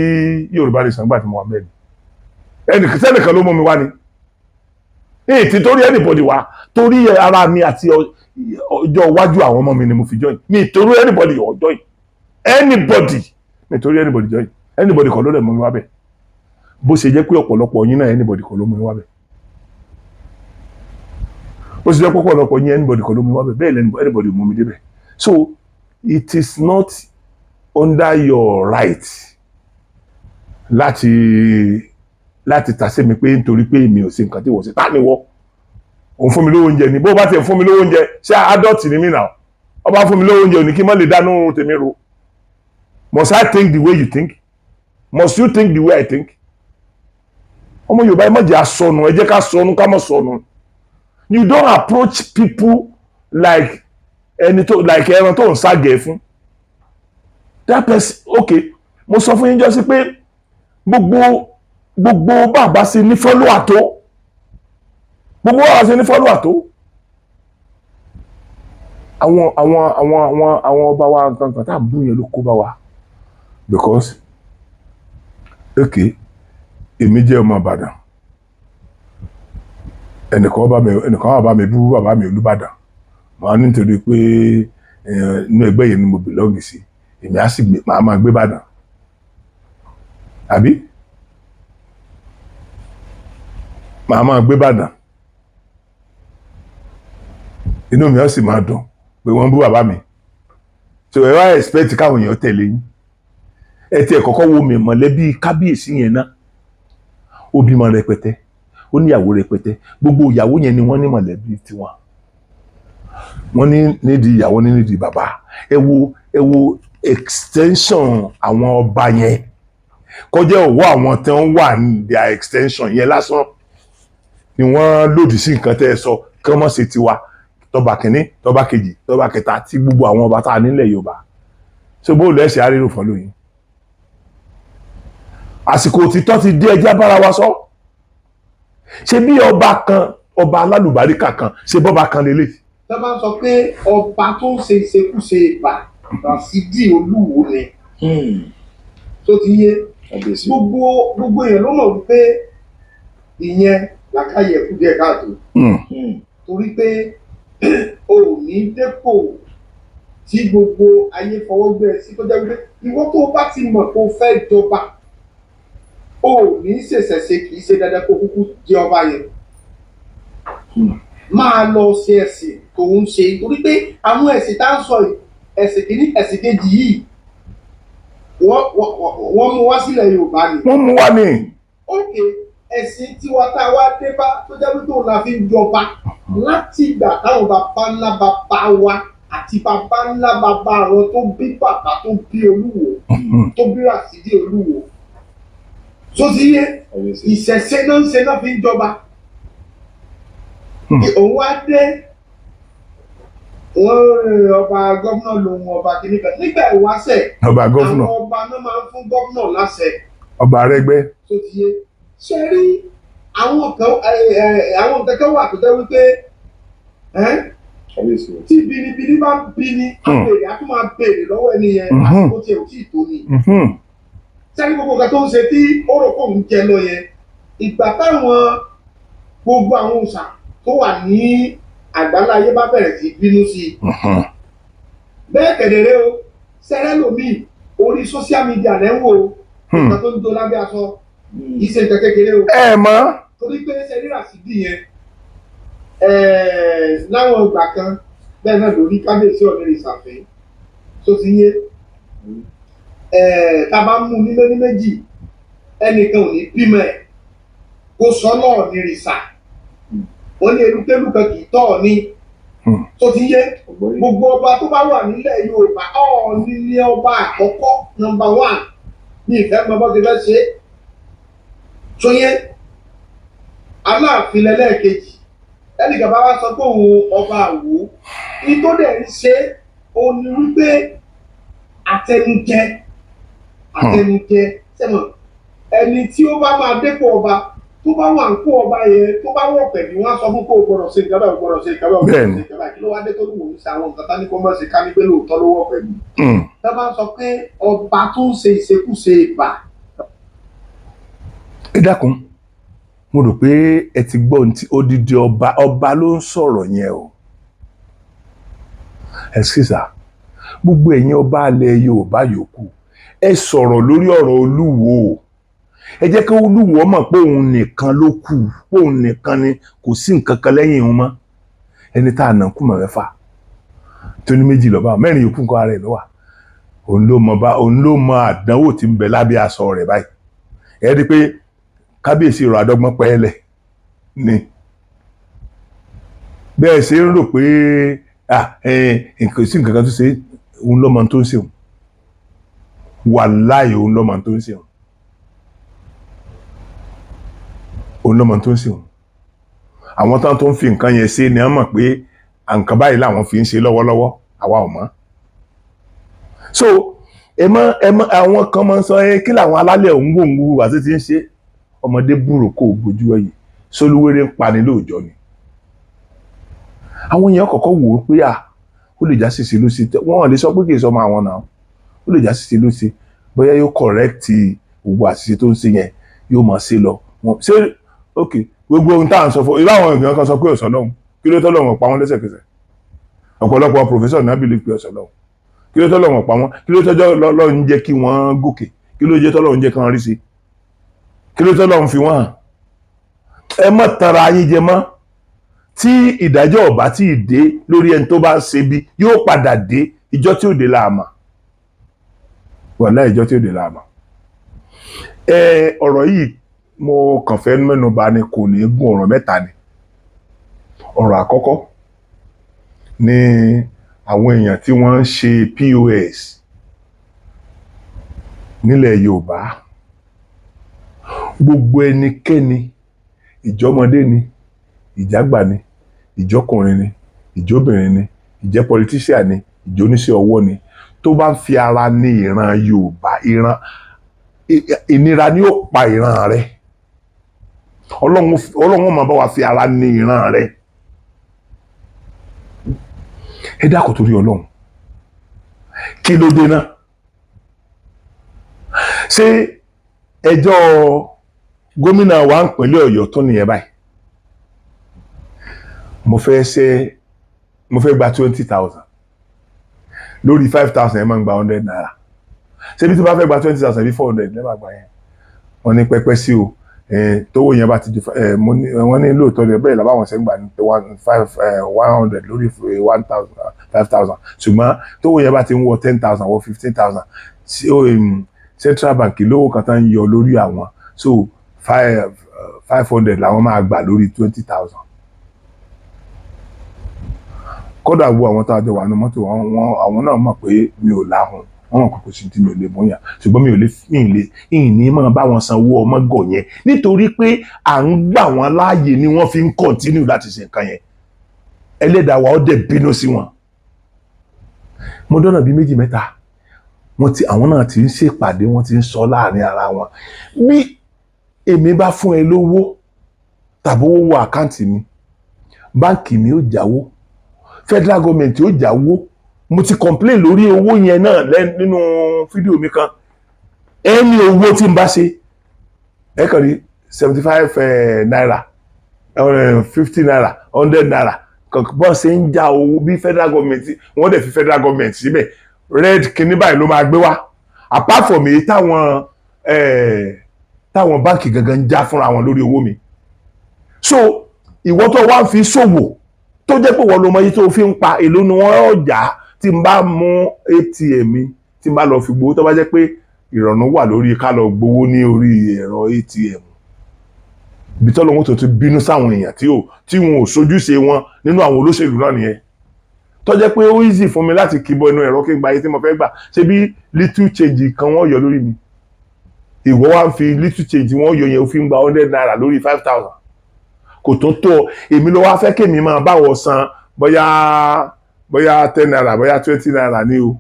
Yorùbá Nation nígbà tí mo wà bẹ́ẹ̀ ni? Ẹnìkan sẹ́nìkan ló mú mi wá ni? Èyí tí torí anybody wá, torí ara mi àti ọjọ́ iwájú àwọn ọmọ mi ni mo fi join mi. Torí anybody ò join anybody mi, torí anybody join anybody kọ́ ló lè mú mi wá bẹ́ẹ̀. Bó ṣe jẹ́ pé ọ̀pọ̀lọpọ̀ yín náà, anybody kọ́ ló mú mi wá bẹ́ẹ̀. Bó ṣe jẹ́ pé ọ̀pọ̀lọpọ̀ yín, anybody kọ́ ló mú mi wá bẹ́ẹ̀, bẹ́ẹ̀ lẹ́nu anybody mú mi débẹ̀. So it is not under your right láti tà sí mi pé nítorí pé èmi ò ṣe nǹkan tí wọ́n ṣe. Tá ni wọ́ òun fún mi lówó oúnjẹ ni? Bó bá tiẹ̀ fún mi lówó oúnjẹ, ṣé adult ni mí náà? Ó bá fún mi lówó oúnjẹ, òní kí n má lè dánú tèmi ro. Must I think the way you think? Must you think the way I think? Ọmọ Yorùbá, ẹ má jẹ́ asọnù. Ẹ jẹ́ ká sọnù, ká má sọnù. You don't approach people like ẹni tó like ẹran tó ń ságẹ̀ fún that person. Okay, mo sọ fún yín jọ sí pé gbogbo bàbá sí ní follower tó, gbogbo bàbá sí ní follower tó, àwọn ọba wa nǹkan tá à ń bú yẹn ló kó bá wa. Because okay, èmi jẹ́ ọmọ Ìbàdàn, ẹnìkan wà bá mi bú bàbá mi Olúbàdàn, màá nítorí pé inú ẹgbẹ́ yẹn ni mo belong sí, èmi á sì gbé, màá máa gbé Ìbàdàn, àbí màá máa gbé Ìbàdàn, inú mi á sì máa dùn pé wọ́n bú bàbá mi. So ẹ wá expect káwọn èèyàn tẹ̀lé yín. Ẹ tiẹ̀ kọ́kọ́ wo mi, mọ̀lẹ́bí kábíyèsí yẹn náà, ó bímọ rẹpẹtẹ, ó níyàwó rẹpẹtẹ. Gbogbo ìyàwó yẹn ni wọ́n ní mọ̀lẹ́bí tiwọn, wọ́n ní nídìí ìyàwó, ní nídìí bàbá. Ẹ wo extension àwọn ọba yẹn, kọjá òwò àwọn tí wọ́n wà ní their extension yẹn lásán ni wọ́n lòdì sí nǹkan tẹ́ ẹ sọ kí wọ́n má ṣe tiwa. Tọba kìíní, tọba kejì, tọba kẹta, tí gbogbo àwọn ọba tá a nílẹ̀ Yorùbá ṣé bóòlù ẹ̀sẹ̀ àrírò fún lóyún. Àsìkò òtítọ́ ti dé, ẹjẹ́ bára wa sọ. Ṣé bí ọba kan, ọba alálùbáríkà kan, ṣe bọ́ba kan lélẹ̀? Tó bá ń sọ pé ọba tó ń ṣe ìṣekúṣe, ìbà Ràṣídì Olúwo ni tó ti yé gbogbo èèyàn ló mọ̀ wípé ìyẹn làkàyè kú díẹ̀ káàtó, torí pé o ò ní dépò. Tí gbogbo ayé fọwọ́ gbé ẹ sí, tó jẹ́ wípé ìwọ tó bá ti mọ̀ kó fẹ́ jọba, o ò ní ṣèṣẹ̀ṣe, kì í ṣe dandan kó kúkú jẹ ọba yẹn. Máa lọ ṣe ẹ̀sìn tó ń ṣe, torí pé àwọn ẹ̀sìn tá ń sọ yìí, ẹ̀sìn kìíní, ẹ̀sìn kejì yìí, wọ́n mú wá sílẹ̀ Yorùbá ni. Wọ́n mú wá ní. Ok, ẹ̀sìn tiwa tá a wá dé bá, tó jẹ́ wípé òun la fi ń jọba láti ìgbà táwọn bàbá ńlá bàbá wa àti bàbá ńlá bàbá àwọn tó bí bàbá tó bí Olúwo, tó bí Ràsídì Olúwo, tó ti yé, ìṣẹ̀ṣe náà ń ṣe náà fi ń jọba. Òun wá dé, wọ́n ọba gómìnà lòun, ọba kìnnìkan nígbà ìwáṣẹ̀. Ọba gómìnà. Àwọn ọba náà máa ń fún gómìnà láṣẹ. Ọba Arẹ́gbẹ́. Tó ti yé, ṣe rí àwọn kan, àwọn nǹkan kan wà tó jẹ́ wípé tí binibini bá ń bini, á béèrè, á tún máa béèrè lọ́wọ́ ẹni yẹn, àsìkò tí ò tí ì tó ni. Sẹ́ni gbogbo nǹkan tó ń ṣe tí ó rò pé òun jẹ lọ yẹn, ìgbà táwọn gbogbo àwọn òòṣà tó wà ní àgbáláyé bá bẹ̀rẹ̀ sí bínú sí i, bẹ́ẹ̀ kẹ̀dẹ̀rẹ́ o, sẹ́rẹ́ lòmíì orí social media lẹ́wọ̀ o, nǹkan tó ń jó lábẹ́ aṣọ kì í ṣe nǹkan kékeré o. Ẹ mọ̀. Torí pé ṣe rírà síbí yẹn, láwọn ìgbà kan bẹ́ẹ̀ náà lórí kábíyèsí ọ̀nẹ́rì ìsàfẹ́ tó ti yé, tá a bá mú un ní méní méjì, ẹnìkan ò ní bímọ ẹ̀ kó sọ náà ní rìsà. Wọ́n ní elúkélù kan kì í tọ̀ ọ́ ní tó ti yé. Gbogbo ọba tó bá wà nílẹ̀ Yorùbá, Ọọ̀ni ní ọba àkọ́kọ́, number one ní ìfẹ́ mọ bó ti fẹ́ ṣe é tó yẹ. Aláàfin lẹ́lẹ́kejì. Ẹnìkan bá wá sọ pé òun ọba Àwò ní tó dẹ̀ ń ṣe, òun ni wípé àtẹnujẹ, àtẹnujẹ sẹ́mọ̀. Ẹni tí ó bá máa dépò ọba, tó bá wà ń kó ọba yẹn, tó bá wọ̀ pẹ̀lú, wọn á sọ fún kó o gbọ́dọ̀ ṣe nǹkan báyìí, o gbọ́dọ̀ ṣe nǹkan báyìí, o gbọ́dọ̀ ṣe nǹkan báyìí. Kí ló wá dé tó lù ú ṣe àwọn nǹkan tá ní kó má ṣe, ká ní pé lóòótọ́ ló wọ̀ pẹ̀lú? Tá bá ń sọ pé ọba tó ń ṣe ìṣekúṣe, ìbà. Ẹ dákun, mo rò pé ẹ ti gbọ́ ohun tí odidi ọba, ọba ló ń sọ̀rọ̀ yẹn o. Ẹ sísà, gbogbo ẹ̀yin ọba alẹ̀ Yorùbá yòókù, ẹ sọ̀rọ̀ lórí ọ̀rọ̀ Olúwo. Ẹ jẹ́ kí Olúwo mọ̀ pé òun nìkan ló kù, pé òun nìkan ni, kò sí nǹkan kan lẹ́yìn òun mọ́. Ẹni tá a nà kú mọ̀ mẹ́fà tó ní méjì lọ́ba, mẹ́rin yòókù nǹkan ara ẹ̀ ló wà. Òun ló mọ bá, òun ló mọ àdánwò tí ń bẹ lábẹ́ aṣọ rẹ̀ báyìí. Ẹ rí i pé kábíyèsí rọ̀ àdọ́gbọ́n pẹ́ẹ́lẹ̀ ni bẹ́ẹ̀ ṣe ń rò pé nǹkan sí nǹkan kan tó ṣe. Òun ló mọ tó ń ṣe òun, wàláì, òun ló mọ tó ń ṣe òun, òun ló mọ tó ń ṣe òun. Àwọn tán tó ń fi nǹkan yẹn ṣe ni wọ́n mọ̀ pé nǹkan báyìí làwọn fi ń ṣe lọ́wọ́lọ́wọ́, àwa ò mọ̀. So ẹ mọ, ẹ mọ, àwọn kan máa ń sọ ẹ kí làwọn alálẹ̀ òun wò ń wú àti ti ń ṣe. Ọmọdé búrò kó o bójú ẹ̀yìn sólúwéré ń pani lóòjọ́ ni. Àwọn èèyàn kọ́kọ́ wò ó pé à, ó lè já ṣìṣe ló ṣe, wọ́n lè sọ pé kì í sọmọ àwọn náà, ó lè já ṣìṣe ló ṣe, bóyá yóò correct gbogbo àṣìṣe tó ń ṣe yẹn, yóò máa ṣe lọ. Ṣé ok, gbogbo ohun tá à ń sọ fún irú àwọn èèyàn kan sọ pé ọ̀sán lọ́hùn, kí ló tọ́ lọ́wọ́ pa wọ́n lẹ́sẹ̀kẹsẹ̀? Ọ̀pọ̀lọpọ̀ professor náà believe pé ọ̀sán lọ́hùn. Kí ló tọ́ lọ́wọ́ pa wọ́n? Kí ló tọ́jọ́ lọ́run jẹ́ kí wọ́n gòkè? Kí ló jẹ́ tọ́lọ́run jẹ́ kí wọ́n rí sí? Kí ló tọ́lọ́run fi wọ́n hàn? Ẹ má tara yín jẹ mọ́. Tí ìdájọ́ ọ̀bá tí ì dé lórí ẹni tó bá ń ṣe bí, yóò padà dé. Ìjọ tí ò dé láàmà, wàláhì, ìjọ tí ò dé láàmà. Ẹ ọ̀rọ̀ yìí, mo kàn fẹ́ mẹ́nu bà ni, kò ní gún. Ọ̀rọ̀ mẹ́ta ni. Ọ̀rọ̀ àkọ́kọ́ ni àwọn èèyàn tí wọ́n ń ṣe POS nílẹ̀ Yorùbá. Gbogbo ẹnikẹ́ni, ìjọmọdé ni, ìjágbà ni, ìjọkùnrin ni, ìjọbìnrin ni, ìjẹ́ politician ni, ìjóníṣẹ́ ọwọ́ ni, tó bá ń fi ara ní ìran Yorùbá, ìran ìnira ni ó pa ìran rẹ̀. Ọlọ́run, Ọlọ́run máa bá wa fi ara ní ìran rẹ̀. Ẹ dákun, torí Ọlọ́run, kí ló dé náà? Ṣé ẹjọ́ gómìnà wa ń pínlẹ̀ Ọ̀yọ́ tó nìyẹn báyìí? Mo fẹ́ ṣe, mo fẹ́ gba 20,000. Lórí 5,000, ẹ máa ń gba ₦100. Ṣébi tí bá fẹ́ gba 20,000 bí 400 lẹ́ẹ̀ máa gbà yẹn? Wọ́n ní pẹ́pẹ́ sí o, tówó yẹn bá ti ju mo ní, wọ́n ní lóòótọ́ ni bẹ́ẹ̀ làbáwọn ṣe ń gbà ní one five 100 lórí 1,000, 5,000, ṣùgbọ́n tówó yẹn bá ti ń wọ 10,000, wọ 15,000, central bank lówó kan tán ń yọ lórí àwọn, so 500 làwọn máa gbà lórí 20,000. Kódà wo àwọn tá a jọ wà ní mọ́tò wọn, àwọn náà mọ̀ pé mi ò láhùn. Wọ́n mọ̀ pé kò sí tí mi ò lè bóyá, ṣùgbọ́n mi ò lè mi lè ìní máa bá wọn sanwó ọmọ gọ̀ yẹn, nítorí pé à ń gbà wọ́n láàyè ni wọ́n fi ń continue láti ṣe nǹkan yẹn. Ẹlẹ́dàá wa ó dẹ̀ bínú sí wọn. Mo dọ́nà bíi méjì mẹ́ta, wọ́n ti àwọn náà ti ń ṣèpàdé, wọ́n ti ń sọ láàrin ara wọn. Bí èmi bá fún ẹ lówó tàbí owó wọ account mi, báǹkì mi ó jáwó, federal government ó jáwó. Mo ti complain lórí owó yẹn náà nínú fídíò mi kan. Ẹni owó tí n bá ṣe, ẹ kàn rí 75 naira, ₦50, ₦100 bọ́n ṣe ń já owó bí federal government. Wọ́n dẹ̀ fi federal government síbẹ̀, red kinní báyìí ló máa gbé wá, apart from èyí táwọn báǹkì gangan ń já fúnra wọn lórí owó mi. So ìwọ tó wá ń fi ṣòwò, tó jẹ́ pé wọ́n ló mọ iye tó fi ń pa, èló ni wọ́n ọjà tí n bá mú ATM mi, tí n bá lọ fi gbowó, tó bá jẹ́ pé ìrọ̀rùn wà lórí ká lọ gbowó ní orí ẹ̀rọ ATM, ibi tọ́lọ́ wọn tó ti bínú sáwọn èèyàn tí wọn ò sojúṣe wọn nínú àwọn olóṣèlú náà nìyẹn, tó jẹ́ pé ó easy fún mi láti kíbọ inú ẹ̀rọ kí n gba iye tí mo fẹ́ gbà. Ṣé bí little change kan wọ́n yọ lórí mi, ìwọ wá ń fi little change wọ́n yọ yẹn, ó fi ń gba ₦100 lórí 5,000, kò tó tó. Èmi ló wá fẹ́ kémi máa báwọ̀ san bóyá ₦10, bóyá ₦20 ní o,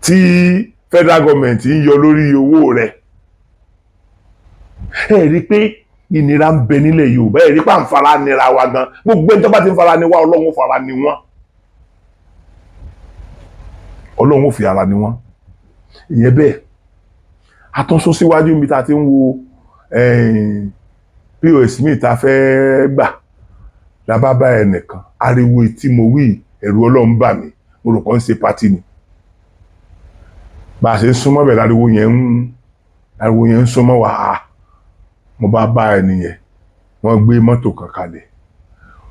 tí federal government ń yọ lórí owó rẹ̀. Ẹ rí i pé ìnira ń bẹ nílẹ̀ Yorùbá. Ẹ rí i pé à ń fara nira wa gan. Gbogbo ẹni tó bá ti ń fara ni wá, Ọlọ́run ó fara ni wọ́n, Ọlọ́run ó fi ara ni wọ́n. Ìyẹn bẹ́ẹ̀. Àtúnṣún síwájú níbi tá a ti ń wo POS mi tá a fẹ́ gbà, la bá bá ẹnìkan. Ariwo tí mo wí, ẹ̀rù Ọlọ́run bà mí, mo rò kàn ń ṣe party ni. Bá a ṣe ń súnmọ́ bẹ̀, láriwo yẹn ń súnmọ́ wá. Á mo bá bá ẹni yẹn, wọ́n gbé mọ́tò kan kalẹ̀,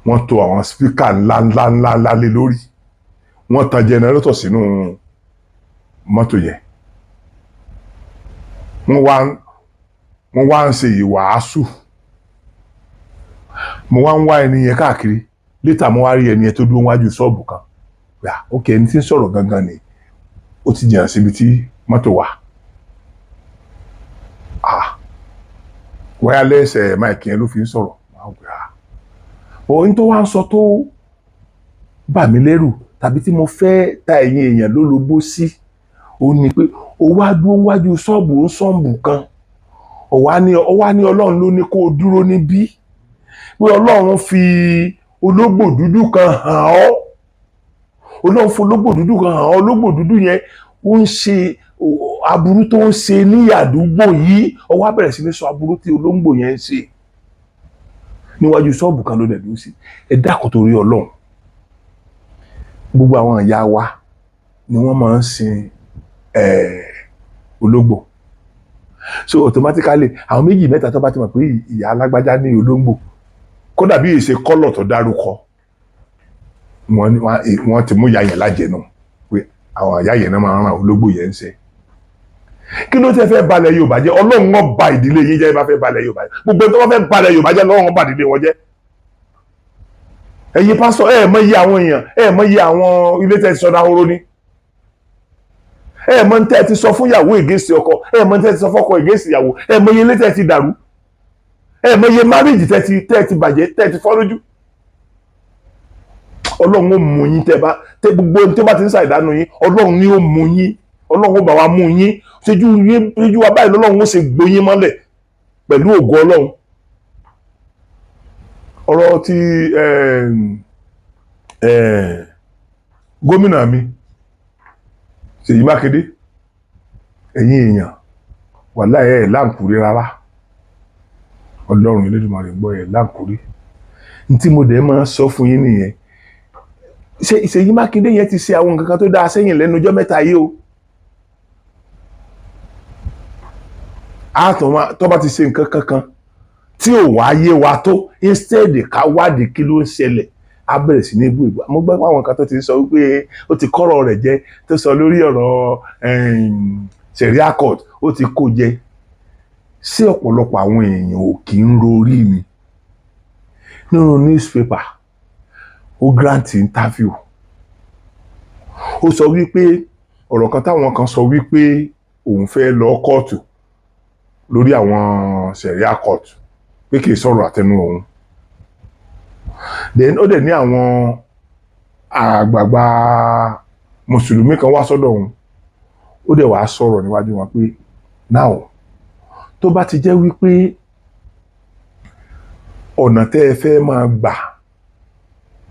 wọ́n tò àwọn speaker ńlá ńlá ńlá ńlá lé lórí, wọ́n tan generator sínú mọ́tò yẹn, wọ́n wá ń ṣe ìwàásù. Mo wá ń wá ẹni yẹn káàkiri. Later, mo wá rí ẹni yẹn tó dúró wájú ṣọ́ọ̀bù kan. Yà, ok, ẹni tí ń sọ̀rọ̀ gangan ni, ó ti jìnnà síbi tí mọ́tò wà. Ah, wireless mic yẹn ló fi ń sọ̀rọ̀. Ah, òun tó wá ń sọ tó bà mí lẹ́rù, tàbí tí mo fẹ́ ta ẹ̀yin èèyàn lólobó sí, ó ní pé ó wá dúró wájú ṣọ́ọ̀bù ń ṣọ́ọ̀bù kan, ó wá ní Ọlọ́run ló ní kó o dúró níbí, pé Ọlọ́run fi ológbò dúdú kan hàn ọ́, Ọlọ́run fi ológbò dúdú kan hàn ọ́, ológbò dúdú yẹn ó ń ṣe aburú tó ń ṣe ní àdúgbò yìí. Ó wá bẹ̀rẹ̀ sí ní sọ aburú tí ológbò yẹn ń ṣe níwájú ṣọ́ọ̀bù kan ló dẹ̀ dúró sí. Ẹ dákun, torí Ọlọ́run, gbogbo àwọn ìyá wa ni wọ́n máa ń sin ológbò. So automatically, àwọn méjì mẹ́ta tó bá ti mọ̀ pé ìyá alágbájá ní ológbò, kódà bí èsè kọ́lọ̀ tó dárúkọ, wọ́n ti mú ìyá yẹn lájẹ náà, pé àwọn ìyá yẹn náà máa ń ràn ológbò yẹn ń ṣe. Kí ló tẹ́ fẹ́ balẹ̀ Yorùbá jẹ́? Ọlọ́run wọn ba ìdílé yín jẹ́. Bá fẹ́ balẹ̀ Yorùbá jẹ́, gbogbo ẹni tó bá fẹ́ balẹ̀ Yorùbá jẹ́, lọ́wọ́ wọn ba ìdílé wọn jẹ́. Ẹ̀yin pásítọ̀, ẹ̀ mọ iye àwọn èèyàn, ẹ̀ mọ iye àwọn ilé tẹ́ ti sọ dáhóró ní, ẹ̀ mọ tẹ́ ti sọ fún ìyàwó against ọkọ, ẹ̀ mọ tẹ́ ti sọ fọ́kọ against ìyàwó, ẹ̀ mọ iye ilé tẹ́ ti dàrú, ẹ̀ mọ iye marriage tẹ́ ti bàjẹ́, tẹ́ ti fọ́ lójú. Ọlọ́run ó mú yín. Tẹ́ bá tẹ́ gbogbo ẹni tó bá ti ń ṣàìdánù yín, Ọlọ́run ni ó mú yín, Ọlọ́run ó bá wa mú yín. Ṣojú yín, ṣojú wa báyìí lọ́lọ́run ó ṣe gbóyín mọ́lẹ̀ pẹ̀lú ògo Ọlọ́run. Ọ̀rọ̀ ti gómìnà mi Ṣèyí Mákindé, ẹ̀yin èèyàn, wàláhì, ẹ̀ láǹkúrí rárá. Ọlọ́run Elédùmarè ń gbọ́, ẹ̀ láǹkúrí. Ní tí mo dẹ̀ máa sọ fún yín nìyẹn. Ṣe Ṣèyí Mákindé yẹn ti ṣe àwọn nǹkan kan tó dáa sẹ́yìn lẹ́nu ọjọ́ mẹ́ta yìí o. Àtọ̀ tó bá ti ṣe nǹkan kankan tí ò wá yé wa tó, instead ká wádìí kí ló ń ṣẹlẹ̀, á bẹ̀rẹ̀ sí ní ibú ìgbà. Mo gbọ́ pé àwọn kan tó ti sọ wípé ó ti kọ́rọ̀ rẹ̀ jẹ, tó sọ lórí ọ̀rọ̀ Sharia court, ó ti kó jẹ. Sí ọ̀pọ̀lọpọ̀ àwọn èèyàn ò kì í rorí mi. Nínú newspaper, ó grant interview, ó sọ wípé ọ̀rọ̀ kan táwọn kan sọ wípé òun fẹ́ lọ kóòtù lórí àwọn Sharia court, pé kì í sọ̀rọ̀ àtẹnu òun. Then ó dẹ̀ ní àwọn àgbààgbà mùsùlùmí kan wá sọ́dọ̀ òun, ó dẹ̀ wá sọ̀rọ̀ níwájú wọn pé now, tó bá ti jẹ́ wípé ọ̀nà tẹ́ ẹ fẹ́ máa gbà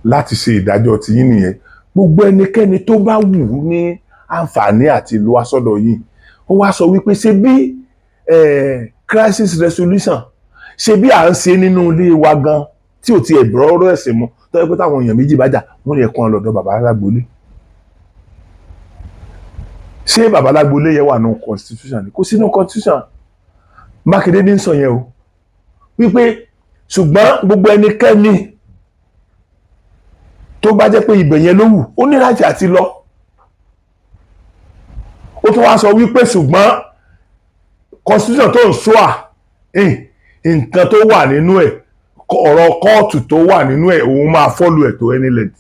láti ṣe ìdájọ́ tiyín nìyẹn, gbogbo ẹnikẹ́ni tó bá wù ú ní àǹfààní àti lọ wá sọ́dọ̀ yìí. Ó wá sọ wípé ṣé bí crisis resolution, ṣe bí à ń ṣe nínú ilé wa gan tí ò tiẹ̀ bọ̀rọ̀ ọ̀rọ̀ ẹ̀sìn mu, tó yẹ pé táwọn èèyàn méjì bá jà, wọ́n lè kàn lọ́dọ̀ bàbá alágbolé. Ṣé bàbá alágbolé yẹn wà nínú constitution ni? Kò sínú constitution. Mákindé ní sọ yẹn o, wípé ṣùgbọ́n gbogbo ẹnikẹ́ni tó bá jẹ́ pé ibẹ̀ yẹn ló wù, ó ní láti àti lọ. Ó tún wá sọ wípé ṣùgbọ́n constitution tó ń sọ à, nǹkan tó wà nínú ẹ̀, ọ̀rọ̀ kóòtù tó wà nínú ẹ̀, òun máa follow ẹ̀ tó any length.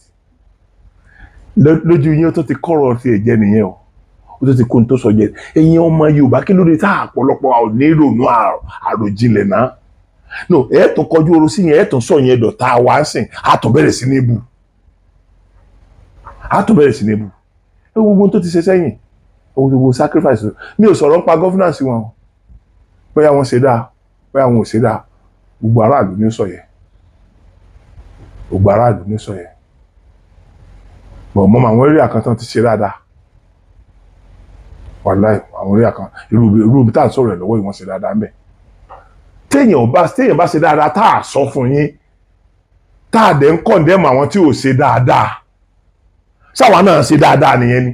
Lójú yín, ó tó ti kọ́rọ̀ ti ẹ̀ jẹ́ nìyẹn o, ó tó ti kó ní tó sọ jẹ. Ẹ̀yin ọmọ Yorùbá, kí ló dé tá àpọ̀lọpọ̀ ò ní ìrònú àròjinlẹ̀ náà? No, ẹ̀ tún kọjú oró sí yẹn, ẹ̀ tún sọ yẹn dọ̀tá wa ń sìn, á tún bẹ̀rẹ̀ sí ní bù, á tún bẹ̀rẹ̀ sí ní bù. Ẹ wo gbogbo tó ti ṣe sẹ́yìn, gbogbo sacrifice. Mi ò sọ̀rọ̀ nípa governance wọn o, bóyá wọ́n ṣe dáa, bóyá wọn ò ṣe dáa, gbogbo aráàlú ní sọ yẹn, gbogbo aráàlú ní sọ yẹn. Bọ̀ mọ́ àwọn area kan tán ti ṣe dáadáa, wàláì, àwọn area kan, irú ibi tá à ń sọ̀rọ̀ ẹ̀ lọ́wọ́ yìí, wọ́n ṣe dáadáa ń bẹ̀. Téèyàn bá ṣe dáadáa, tá a sọ fún yín, tá a dẹ̀ ń condemn àwọn tí ò ṣe dáadáa, sáwa náà ṣe dáadáa nìyẹn ni.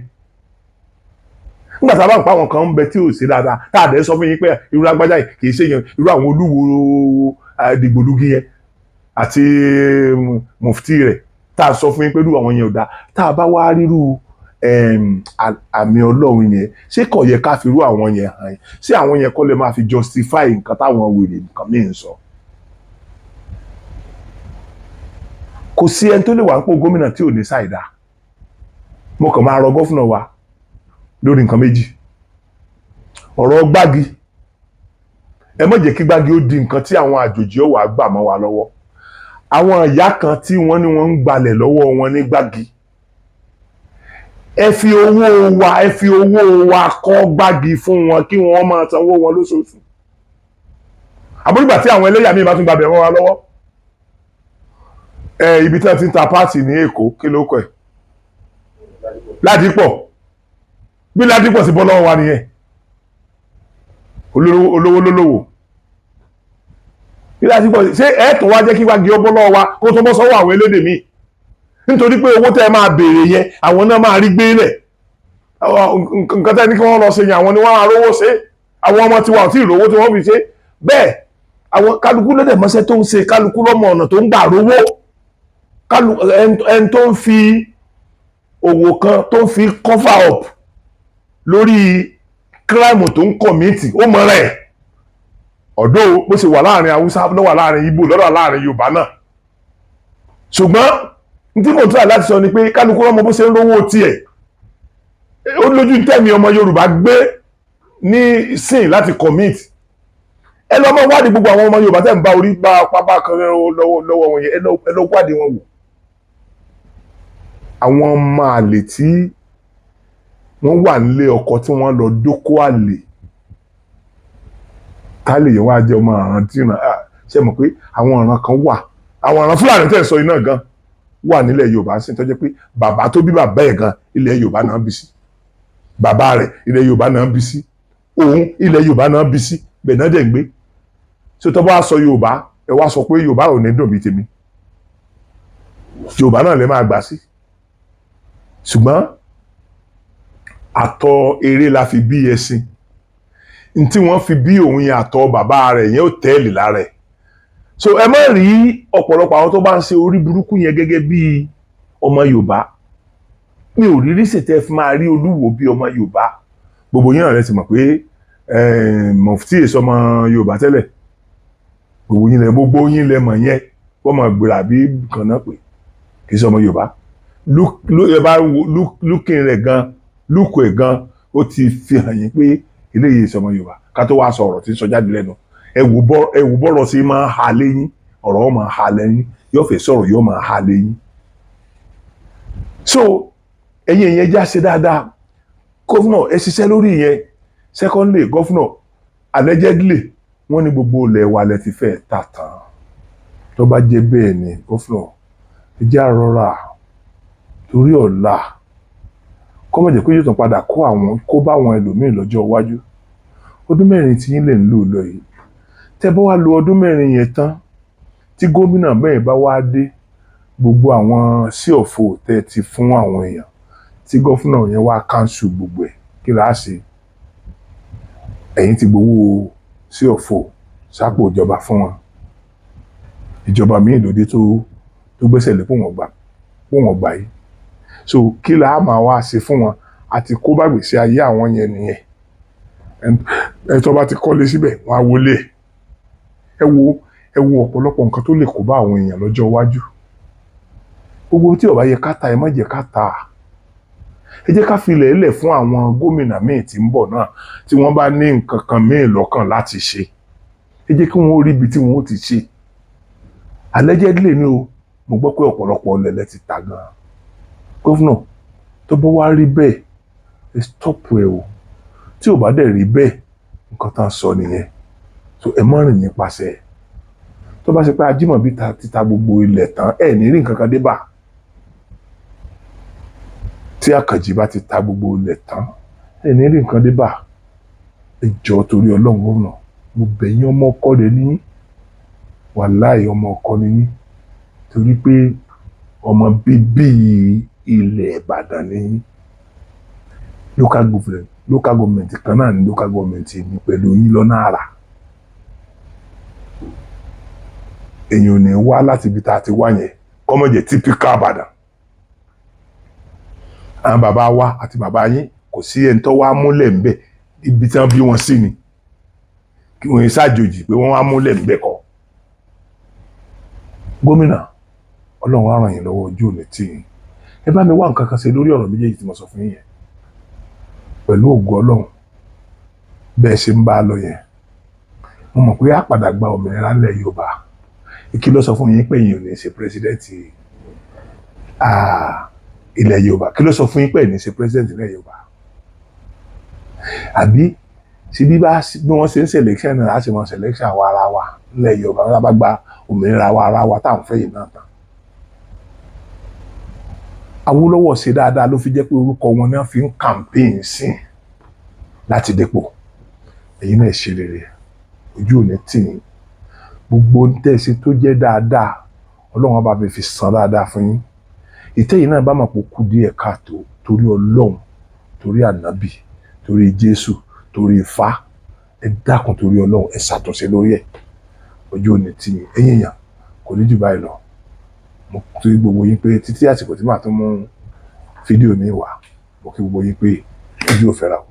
Nígbà tá a bá ń pa àwọn kan ń bẹ tí ò ṣe dáadáa, tá a dẹ̀ sọ fún yín pé irú agbájá yìí kì í ṣe yẹn, irú àwọn olúwo dìgbòlugi yẹn àti mufti rẹ̀, tá a sọ fún yín pé irú àwọn yẹn ò dáa, tá a bá wá ríru àmì Ọlọ́run yẹn, ṣé kò yẹ ká fi irú àwọn yẹn hàn yín? Ṣé àwọn yẹn kọ́ lè máa fi justify nǹkan táwọn wèrè nǹkan míì ń sọ? Kò sí ẹni tó lè wà ń pò gómìnà tí ò ní ṣàìdá. Mo kàn máa rọ governor wa lórí nǹkan méjì. Ọ̀rọ̀ gbági, ẹ má jẹ́ kí gbági ó di nǹkan tí àwọn àjòjì ó wà gbà mọ́ wa lọ́wọ́. Àwọn ìyá kan tí wọ́n ní wọ́n ń gbalẹ̀ lọ́wọ́ wọn ní gbági, ẹ fi owó wa, ẹ fi owó wa kọ́ gbági fún wọn, kí wọ́n máa sanwó wọn lóṣooṣù. Àbúrò tí àwọn ẹlẹ́yà míì bá tún gbàbẹ̀ mọ́ wa lọ́wọ́, ẹ ibi tí wọ́n ti ń ta parts ní Èkó, kí ló kọ ẹ̀? Ládìpọ̀. Bí Ládìpọ̀ sí bọ́ lọ́wọ́ wa nìyẹn. Olówó lólówó bí Ládìpọ̀. Ṣé ẹ tún wá jẹ́ kí wági ó bọ́ lọ́wọ́ wa, kó tó bọ́ sọ́wọ́ àwọn elédè míì? Nítorí pé owó tẹ́ ẹ máa béèrè yẹn, àwọn náà máa rí gbé lẹ̀. Nǹkan tẹ́ ní kí wọ́n lọ ṣe yẹn, àwọn ni wọ́n máa rówó ṣe. Àwọn ọmọ tiwa ò tí ì rówó tí wọ́n fi ṣe bẹ́ẹ̀. Àwọn kálukú ló dẹ̀ mọ́ṣẹ́ tó ń ṣe, kálukú lọ́mọ ọ̀nà tó ń gbà rówó. Ẹni tó ń fi òwò kan tó ń fi cover up lórí crime tó ń commit, ó mọ rẹ̀ ọ̀dọ́ bó ṣe wà láàrin Haúsá, ló wà láàrin Ìgbò, lọ́dọ̀ láàrin Yorùbá náà. Ṣùgbọ́n n tí mo try láti sọ ni pé kálukú lọ́mọ bó ṣe ń rówó tiẹ̀. Ó lójú tẹ̀mí ọmọ Yorùbá gbé ní sin láti commit. Ẹ lọ mọ wádìí gbogbo àwọn ọmọ Yorùbá tẹ̀ ń bá orí bá pápá kan lọ́wọ́ lọ́wọ́ wọn yẹn. Ẹ lọ wádìí wọn wò. Àwọn ọmọ àlè tí wọ́n wà nílé ọkọ, tí wọ́n lọ dókó àlè, ká lè yẹn wá jẹ́ ọmọ àrùn tí ìràn ṣe mọ̀ pé àwọn ọ̀ràn kan wà, àwọn ọ̀ràn Fúlàní tẹ̀ sọ iná gan wà nílẹ̀ Yorùbá sí, tó jẹ́ pé bàbá tó bí bàbá ẹ̀ gan, ilẹ̀ Yorùbá náà bí sí, bàbá rẹ̀, ilẹ̀ Yorùbá náà bí sí, òun, ilẹ̀ Yorùbá náà bí sí, bẹ́ẹ̀ náà dẹ̀ ń gbé. Ṣé tó bá sọ Yorùbá, ẹ wá sọ pé Yorùbá ò ní dùn bí tèmi, Yorùbá náà lè máa gbà sí. Ṣùgbọ́n àtọ̀ eré la fi bí ẹṣin. N tí wọ́n fi bí òun yẹn, àtọ̀ bàbá rẹ̀ yẹn, ó tẹ́ẹ̀lì lára ẹ̀. So ẹ má rí ọ̀pọ̀lọpọ̀ àwọn tó bá ń ṣe orí burúkú yẹn gẹ́gẹ́ bí ọmọ Yorùbá. Mi ò rí rísì tẹ́ fi máa rí Olúwo bí ọmọ Yorùbá. Gbogbo yín rẹ ti mọ̀ pé Mufti èso ọmọ Yorùbá tẹ́lẹ̀. Gbogbo yín lẹ mọ̀ yẹn. Wọ́n mọ̀ gbèrà bí kan náà pé kì í ṣe ọmọ Yorùbá. Ẹ bá wo looking rẹ̀ gan, look ẹ̀ gan, ó ti fi hàn yín pé eléyìí ṣe ọmọ Yorùbá. Ká tó wá sọ ọ̀rọ̀ tí ń sọ jáde lẹ́nu, ẹ wò bọ́rọ̀ sí máa ha léyìn, ọ̀rọ̀ máa ha lẹ́yìn, yóò fẹ́ sọ̀rọ̀, yóò máa ha léyìn. So ẹ̀yin ìyẹn já ṣe dáadáa. Governor, ẹ ṣiṣẹ́ lórí ìyẹn. Secondly, governor, allegedly, wọ́n ní gbogbo ilẹ̀ wa lẹ ti fẹ́ tà tán. Tó bá jẹ́ bẹ́ẹ̀ ni, governor, ẹ jẹ́ á rọra torí ọ̀la, kó má jẹ́ pé yóò tún padà kó àwọn kó bá àwọn ẹlòmíì lọ́jọ́ iwájú. Ọdún 4 tí yín lè ń lò lọ yìí, tẹ́ bá wá lo ọdún 4 yẹn tán, tí gómìnà bẹ́ẹ̀ bá wá dé, gbogbo àwọn sí ọ̀fọ̀ tẹ́ ti fún àwọn èèyàn, tí governor yẹn wá cancel gbogbo ẹ̀, kí là á ṣe? Ẹ̀yin ti gbowó sí ọ̀fọ̀ sápò ìjọba fún wọn. Ìjọba míì lòdì tó gbẹ́sẹ̀ lé pò wọ́n gbà yìí. So kí là á máa wá ṣe fún wọn? Àti kó bá gbèsè ayé àwọn yẹn nìyẹn. Ẹni tó bá ti kọ́lé síbẹ̀, wọ́n á wọlé ẹ̀. Ẹ wo ọ̀pọ̀lọpọ̀ nǹkan tó lè kó bá àwọn èèyàn lọ́jọ́ iwájú. Gbogbo tí ó bá yẹ ká ta, ẹ má jẹ́ ká ta. Ẹ jẹ́ ká filẹ̀ lẹ̀ fún àwọn gómìnà míì tí ń bọ̀ náà. Tí wọ́n bá ní nǹkan kan míì lọ́kàn láti ṣe, ẹ jẹ́ kí wọ́n rí ibi tí wọ́n ó ti ṣe. Allegedly ni o, mo gbọ́ pé ọ̀pọ̀lọpọ̀ ọlẹ́lẹ̀ ti ta gan-an. Governor, tó bá wá rí bẹ́ẹ̀, ẹ stop ẹ o. Tí ò bá dẹ̀ rí bẹ́ẹ̀, nǹkan tá à ń sọ nìyẹn. So ẹ má rìn nípasẹ̀ ẹ̀. Tó bá ṣe pé Ajímọ̀bí ta títa gbogbo ilẹ̀ tán, ẹ̀ ní rí nǹkan kan dé bá. Tí Àkànjì bá ti ta gbogbo ilẹ̀ tán, ẹ̀ ní rí nǹkan dé bá. Ẹ jọ̀ọ́, torí Ọlọ́run, gómìnà, mo bẹ̀ yín. Ọmọ ọkọ rẹ ní, wàláì, ọmọ ọkọ ni yín, torí pé ọmọ bíbí ilẹ̀ Ìbàdàn ní yín. Local government kan náà ní local government mi pẹ̀lú yín lọ́nà àrà. Èèyàn ò ní wá láti ibi tá a ti wá yẹn kọ́mọ̀ jẹ́ typical Ìbàdàn. Àwọn bàbá wa àti bàbá yín, kò sí ẹni tó wá múlẹ̀ ńbẹ̀. Ibi tí wọ́n bí wọn sí ni, kí wọ́n yẹn ṣàjòjì pé wọ́n wá múlẹ̀ ńbẹ̀ kọ́. Gómìnà, Ọlọ́run á ràn yín lọ́wọ́, ojú òní tì yín. Ẹ bá mi wá nǹkan kan ṣe lórí ọ̀rọ̀ méjèèjì tí mo sọ fún yín yẹn. Pẹ̀lú ògo Ọlọ́run, bẹ́ẹ̀ ṣe ń bá a lọ yẹn, mo mọ̀ pé á padà gba òmìnira ńlẹ̀ Yorùbá. Kí ló sọ fún yín pé yín ò ní ṣe president ilẹ̀ Yorùbá? Kí ló sọ fún yín pé ẹ̀ ní ṣe president ilẹ̀ Yorùbá? Àbí ṣe bí bá bí wọ́n ṣe ń selection náà, á sì mọ selection àwa ara wa nílẹ̀ Yorùbá, wọn bá gba òmìnira wa ara wa tá à ń fẹ́ yìí náà tán? Awólọ́wọ̀ ṣe dáadáa, ló fi jẹ́ pé orúkọ wọn náà fi ń campaign sí láti dépò. Èyí náà ṣe rere, ojú ò ní tì yín. Gbogbo ń tẹ̀sí tó jẹ́ dáadáa, Ọlọ́run bá mi fi san dáadáa fún yín. Ìtẹ́yìn náà bá mọ̀ pé ó kú díẹ̀ káàtó, torí Ọlọ́run, torí Ànábì, torí Jésù, torí Ifá, ẹ dákun, torí Ọlọ́run, ẹ ṣàtúnṣe lórí ẹ̀. Ojú ò ní tì yín. Ẹ̀yin èèyàn, kò ní jù báyìí lọ. Mo kí gbogbo yín pé títí àsìkò tí màá tún mú fídíò mi wá, mo kí gbogbo yín pé ojú ò fẹ́ra o.